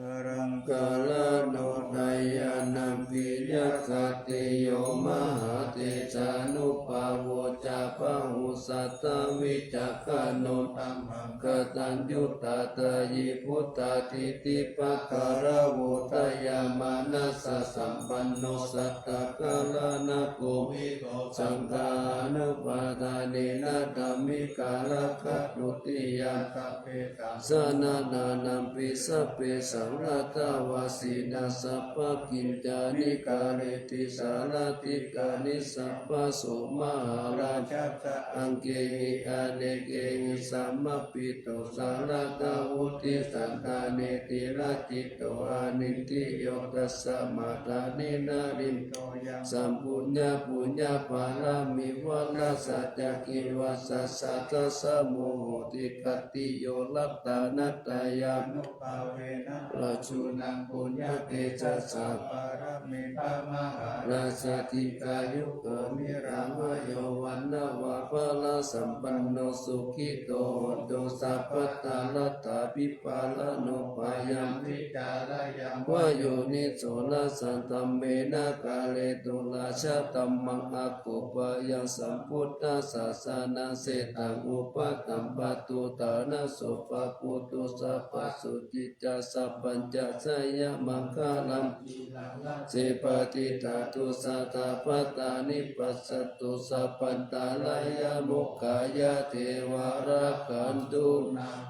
Alaṅkarāno dāyādaṃ piyaṃ khattiyo mahātejānubhāvo ca bahusattāvicakkhaṇo dhammaṃ kataññutā dāyī buddhadiṭṭhipaggaṇavo dayāmanāsasampanno santakāranako viro saṅghānubhāvāya dhammikaṃ rakkhatu tiyaṃ sabbesaṃ janānānaṃ pi sabbesaṃ atthavassina sabbakiñcāni kareti sārāthi kani sabbaso mahārājassa aṅgehi anekehi samāhito sārāgavutti santane tilakkhito anindriyo tasmā dāni narindo yaṃ sampuññapuññaphalamivaraṃ saccakivāsassa dasa muhutti khattiyo ratanattayānubhāvena rājūnaṃ puññatejasā pāramī mahārājā dīghāyuko nirāmayo vaṇṇavanto balāsampanno sukhito hotu sabbadā. Laddhābhipālānubhāyaṃ vicarāya mā yoniso na saddhammena kāretu rājadhammaṃ akopāya sambuddhasāsanassa cetānupagamma pattutaṃ na so paputu sabbasu ci ca sabbañca jayamaṅgalaṃ sīlaṃ rāse patiṭṭhātu sadā bhaddāni passantu sabbantarāyā mokkhaṃ yāceva rakkhantu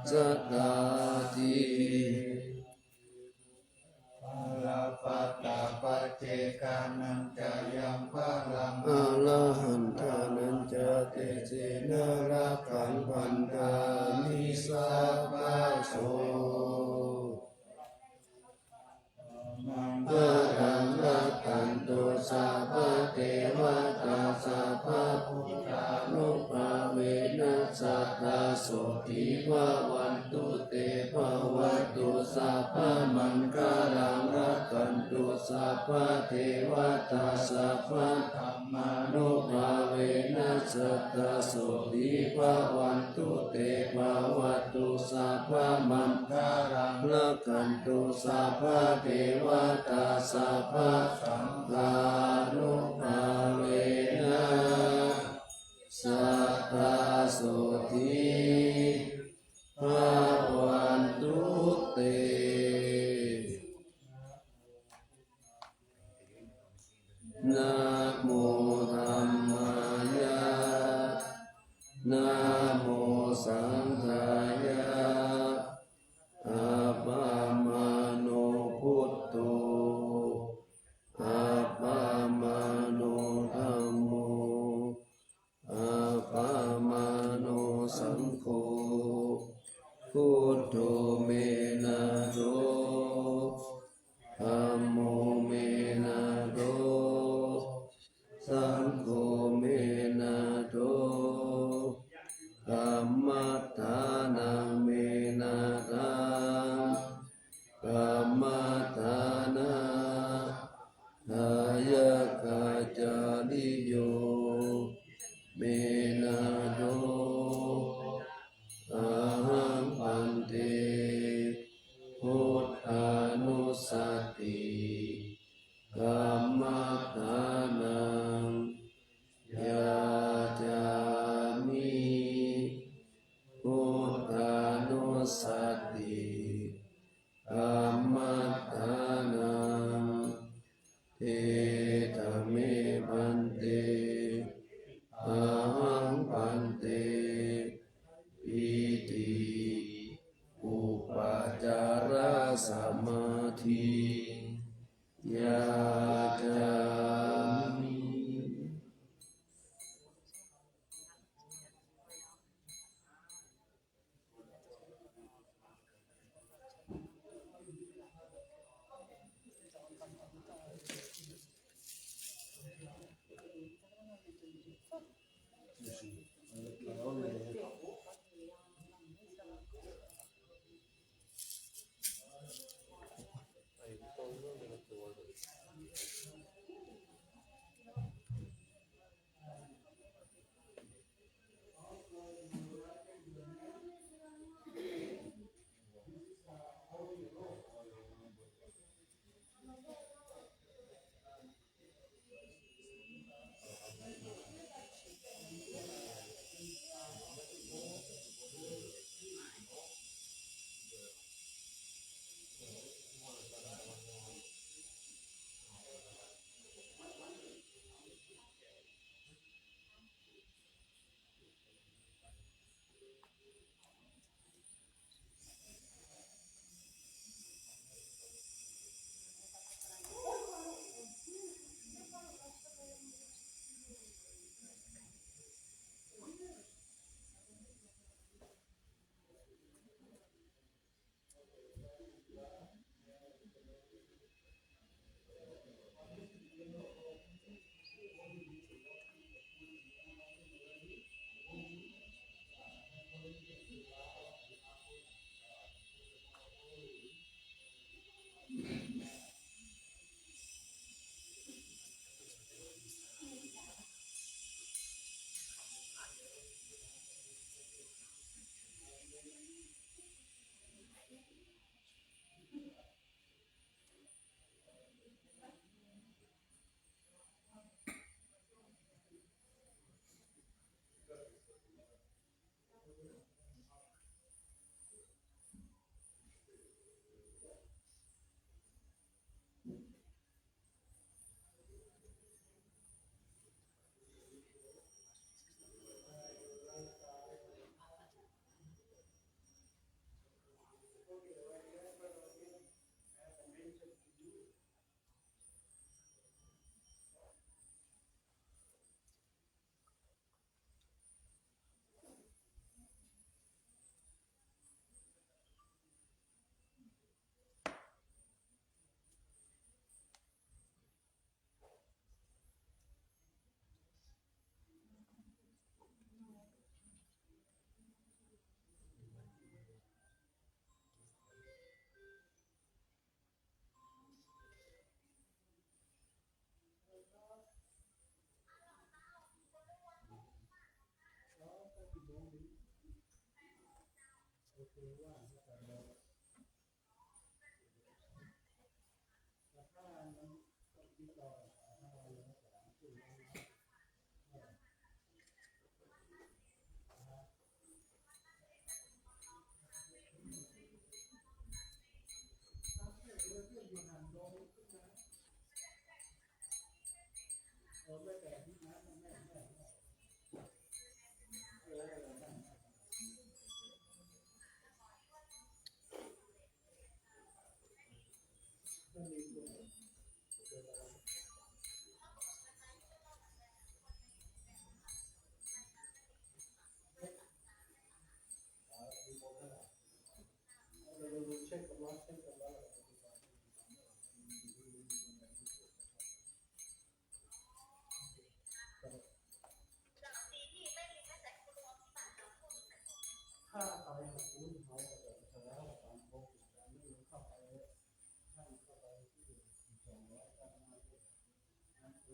sadā ti. Balappattā paccekānañca yaṃ balaṃ arahantānañca tejena rakkhaṃ bandhāmi sabbaso. Maṅgalaṃ rakkhantu sabbadevatā sabbabuddhānubhāvena sadā sotthī bhavantu te. Bhavatu sabbamaṅgalaṃ rakkhantu sabbadevatā sabbadhammānubhāvena sadā sotthī bhavantu te. Bhavatu sabbamaṅgalaṃ rakkhantu sabbadevatā sabbasaṅghānubhāvena sadā sotthī bhavantu te. Namo dhammāya, namo saṅghāya, appamāṇo buddho. Buddho me nātho, dhammo me nātho, saṅgho me nātho, kammaṭṭhānaṃ me nāthaṃ, kammaṭṭhānā dāyakācariyo me nātho, ahaṃ bhante buddhānussati kammaṭṭhānaṃ yācāmi. Buddhānussati kammaṭṭhānaṃ. Etha me bhante, ahaṃ bhante, iti upācārasamādhiṃ yācāmi. เช็คความร้อนเช็คความร้อนอะไรต่างๆ ถ้าไปหาคุณเขาจะเกิดแล้วตามโควิดแล้วไม่รู้เข้าไปท่านเข้าไปที่สองร้อยเก้าสิบห้า เ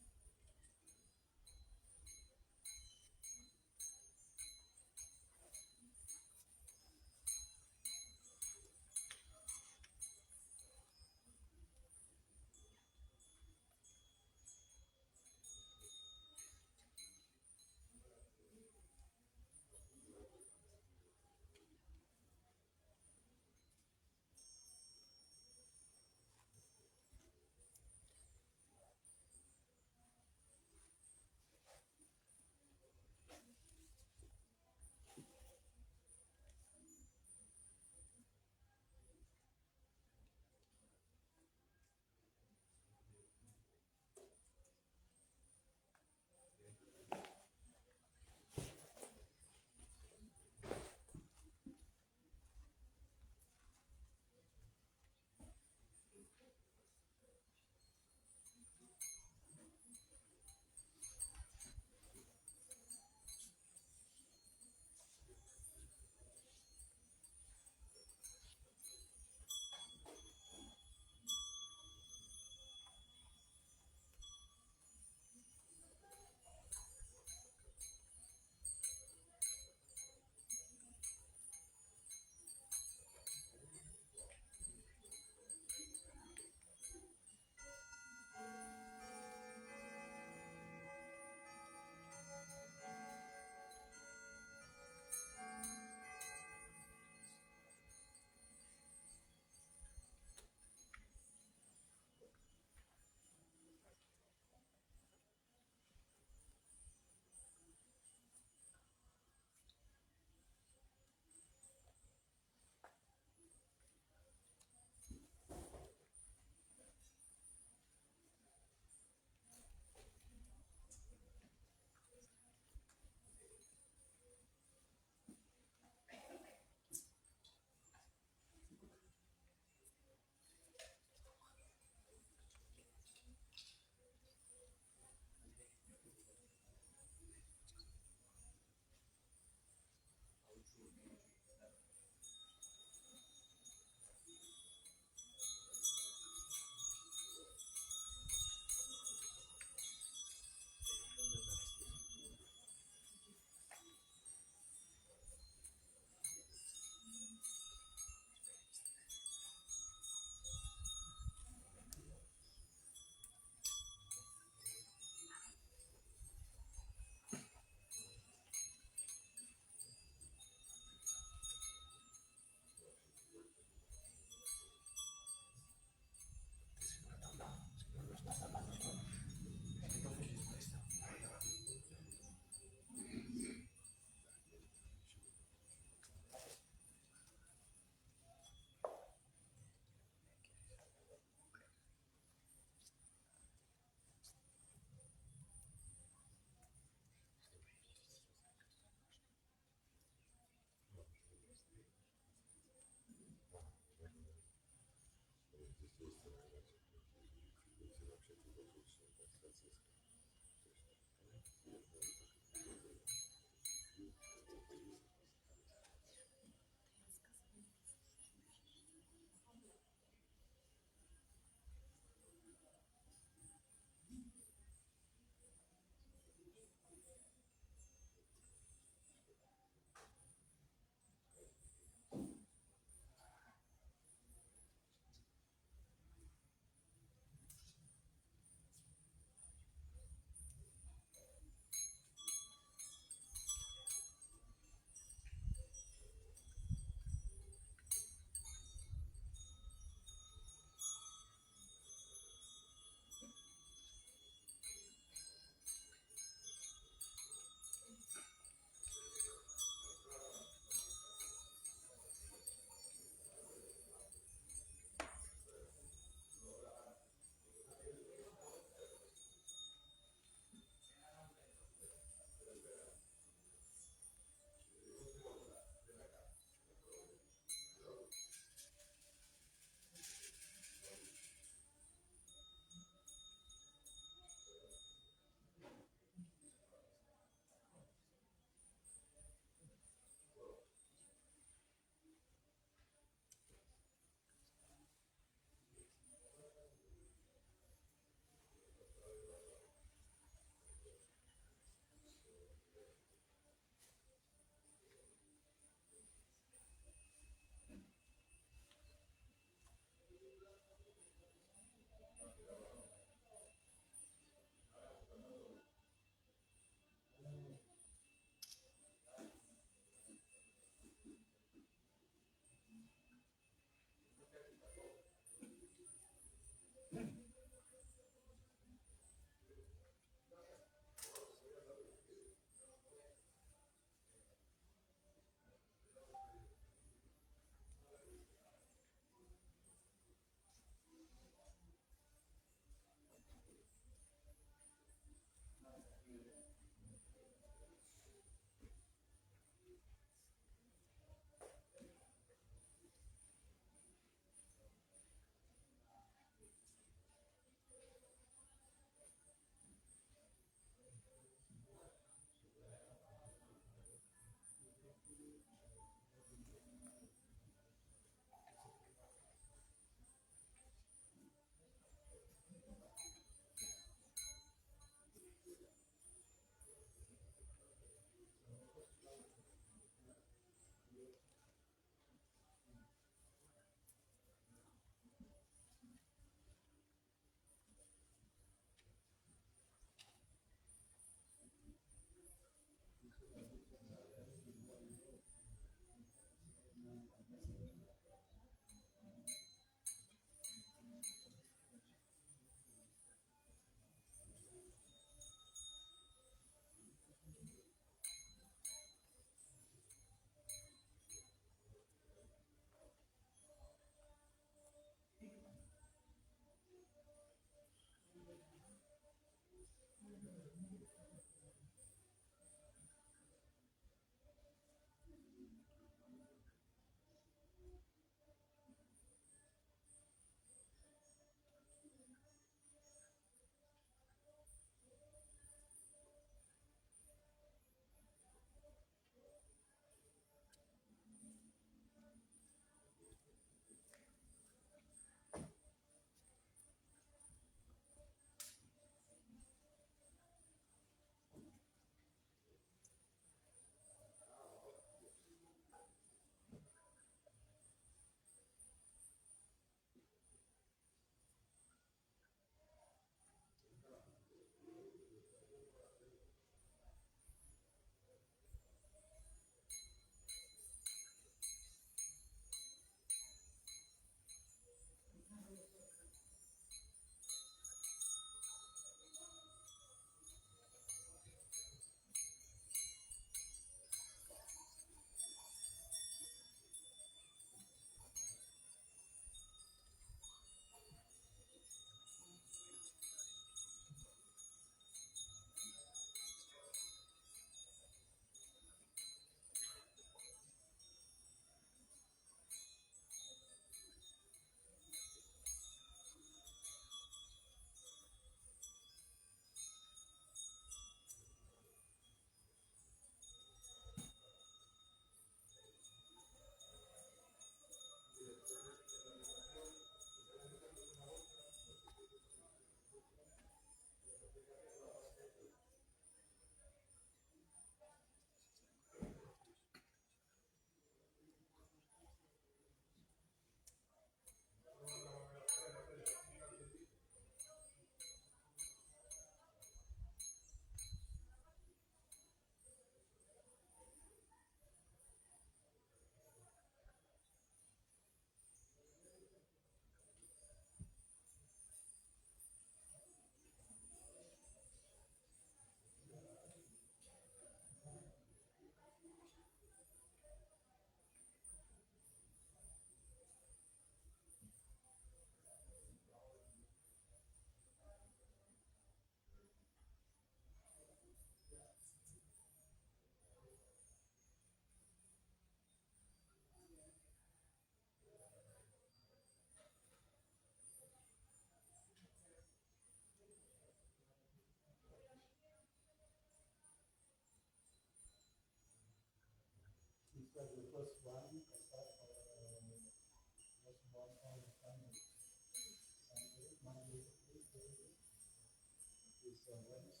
So let's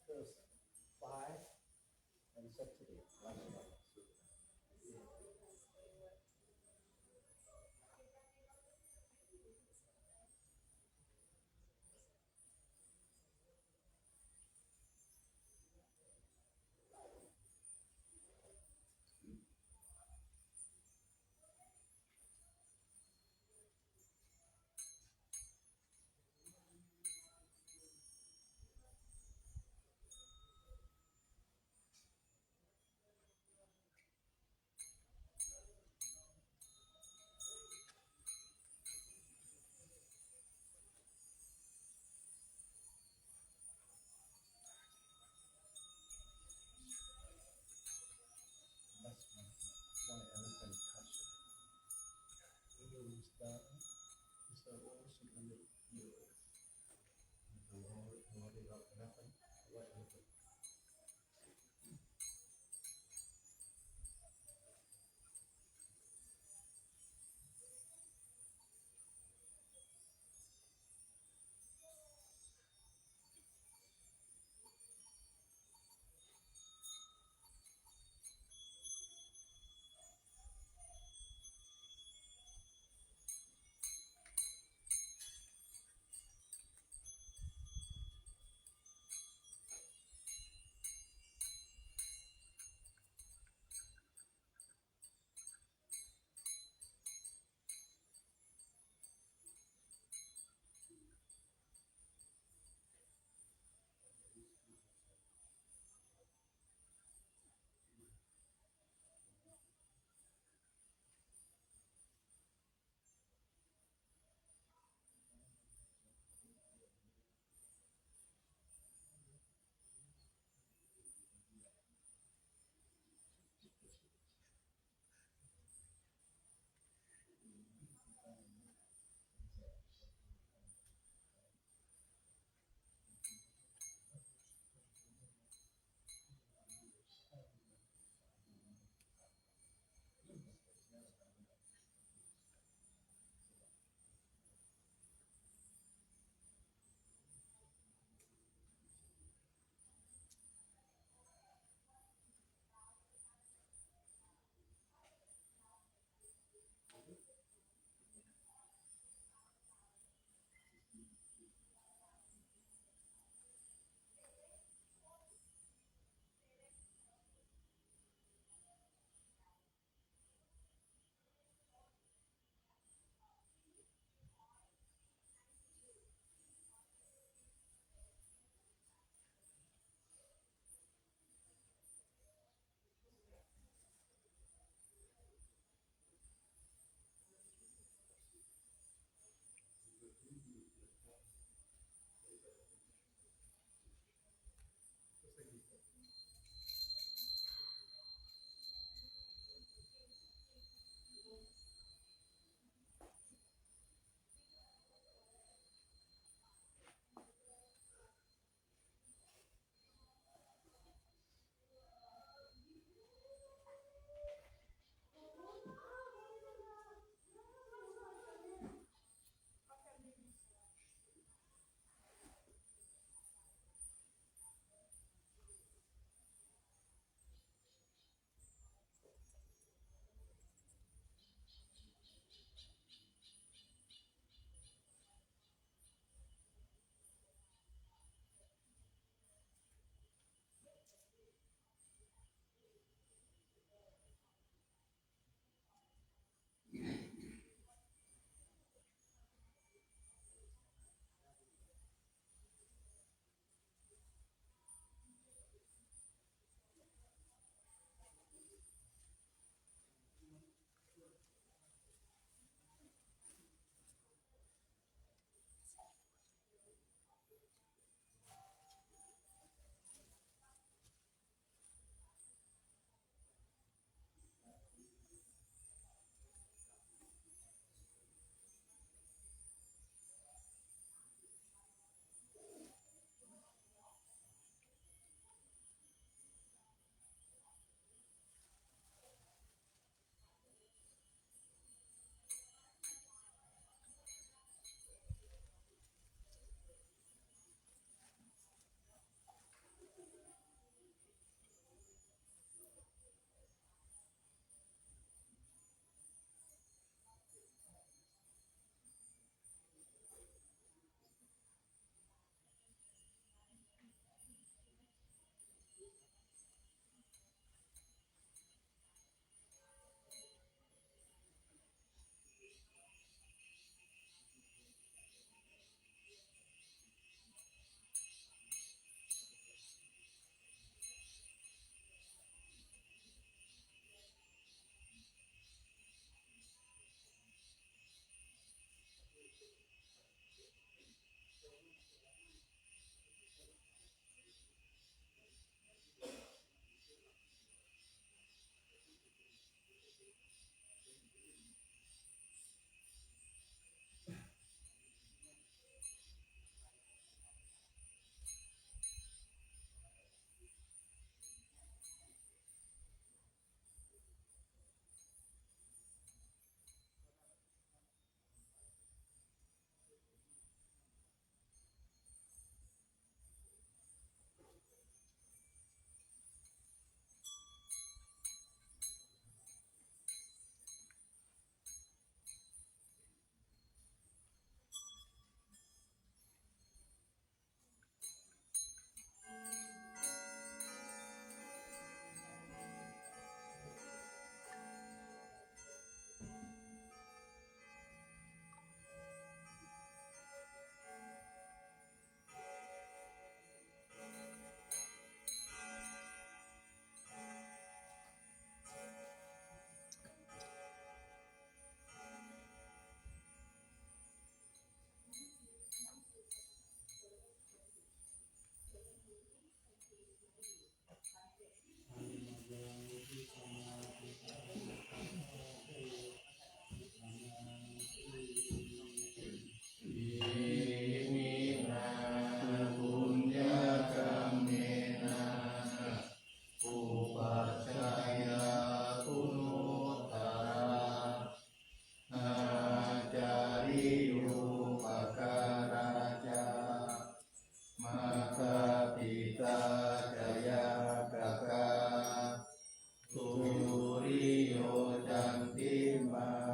first five and Saturday. Last one.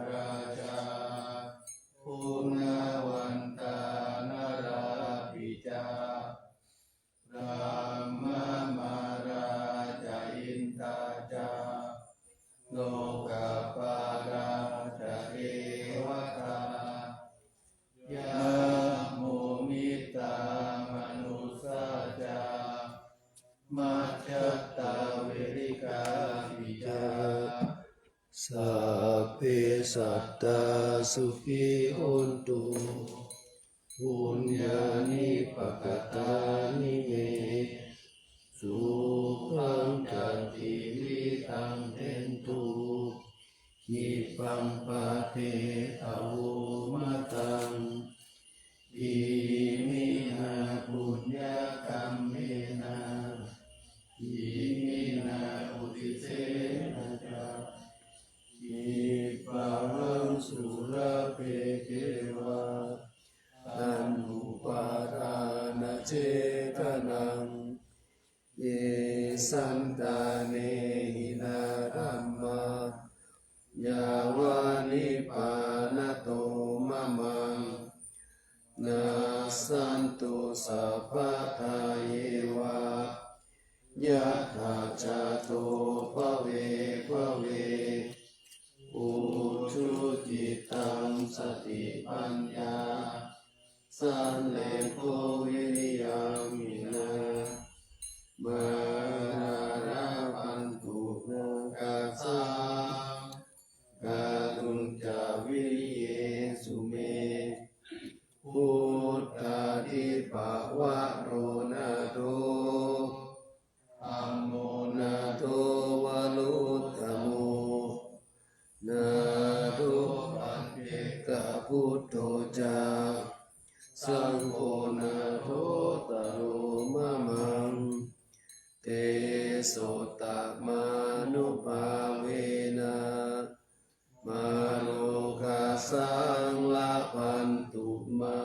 Rājā guṇavantā narāpi ca, brahmamārā ca indā ca lokapālā ca devatā, yamo mittā manussā ca majjhattā verikāpi ca. Sabbe sattā sukhī hontu, puññāni pakatāni me, sukhañca tividhaṃ dentu, khippaṃ pāpetha vomataṃ. Iminā puññakammena, iminā uddisena ca, khippāhaṃ sulabhe ceva taṇhupādānachedanaṃ. Ye santāne hinā dhammā, yāva nibbānato mamaṃ, nassantu sabbadā yeva, yattha jāto bhave bhave. Ujucittaṃ satipaññā, sallekho viriyamhinā, mārā labhantu nākāsaṃ, kātuñca viriyesu me. Buddhādhipavaro nātho, dhammo nātho varuttamo, nātho paccekabuddho ca, saṅgho nāthottaro mamaṃ. Tesottamānubhāvena, mārokāsaṃ labhantu mā.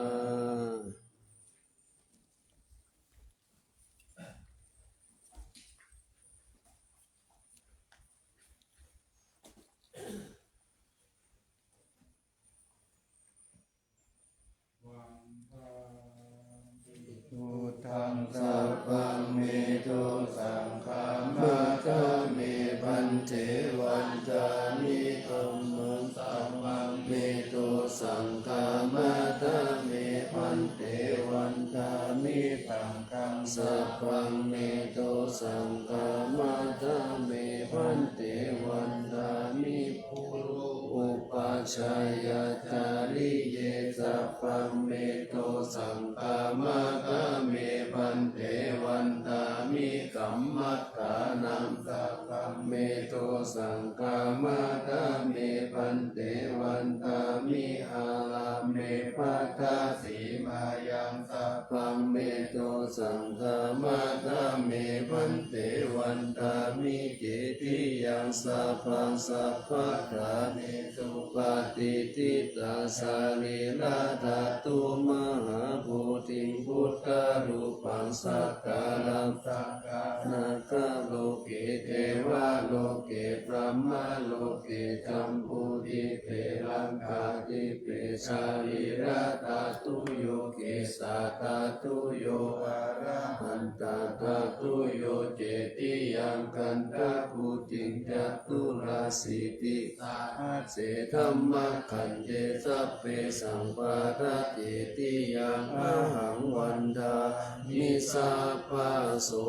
Buddhaṃ sabbaṃ me dosaṃ khamatha me bhante, vandāmi dhammaṃ sabbaṃ me dosaṃ khamatha me bhante, vandāmi saṅghaṃ sabbaṃ me dosaṃ khamatha me bhante, vandāmi guru upajjhāyācariye sabbaṃ me dosaṃ khamatha me bhante, vandāmi kammaṭṭhānaṃ sabbaṃ me dosaṃ khamatha me bhante, vandāmi ārāme baddhasīmāyaṃ sabbaṃ me dosaṃ khamatha me bhante, vandāmi cetiyaṃ sabbaṃ sabbaṭṭhānesu patiṭṭhitā sarīradhātu mahābodhiṃ buddharūpaṃ sakalaṃ sakalattaka loke devaloke brahmaloke jambudīpe laṅkādīpe sarīradhātuyo kesādhātuyo arahantadhātuyo cetiyaṃ gandhakuṭiṃ caturāsītisahase dhammakkhandhe sabbesaṃ padaccetiyaṃ ahaṃ vandāmi sabbaso.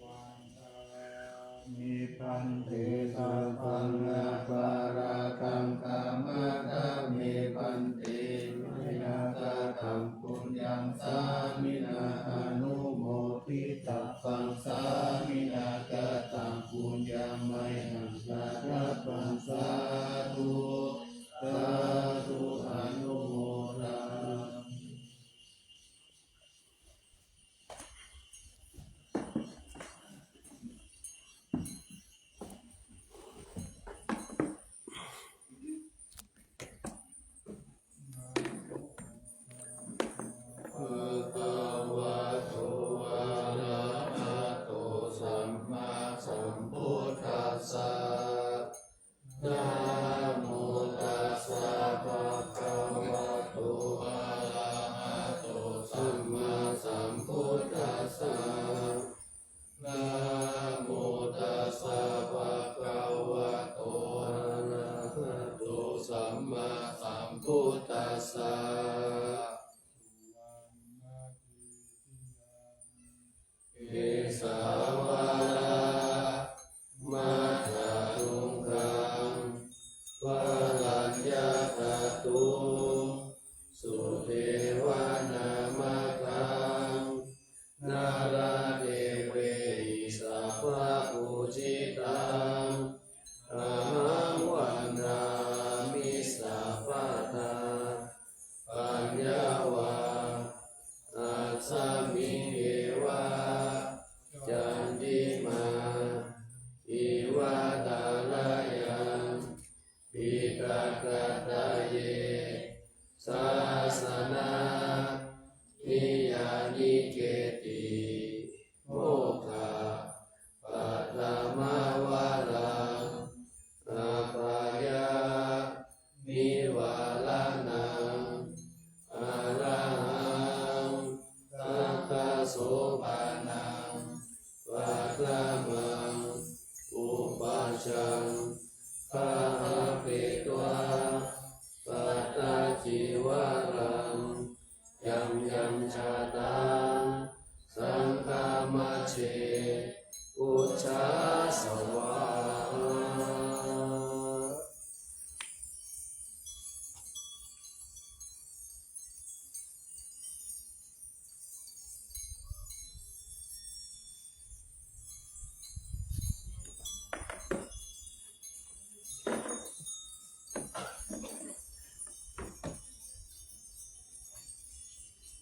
Vandāmi bhante sabbaṃ aparādhaṃ khamatha me bhante, mayā kataṃ puññaṃ sāminā anumoditabbaṃ, sāminā kataṃ puññaṃ mayhaṃ dātabbaṃ, sādhu sādhu anumodāmi. tassa. Kesavā matthaṅgaṃ varaññatato, sudevanamaggaṃ nāḷāgiriṃ sabbapūjitaṃ, ahaṃ vandāmi sabbadā. Paññāvā asmiṃ eva candimā iva tārayaṃ, diṭṭhakāyaye sāsanā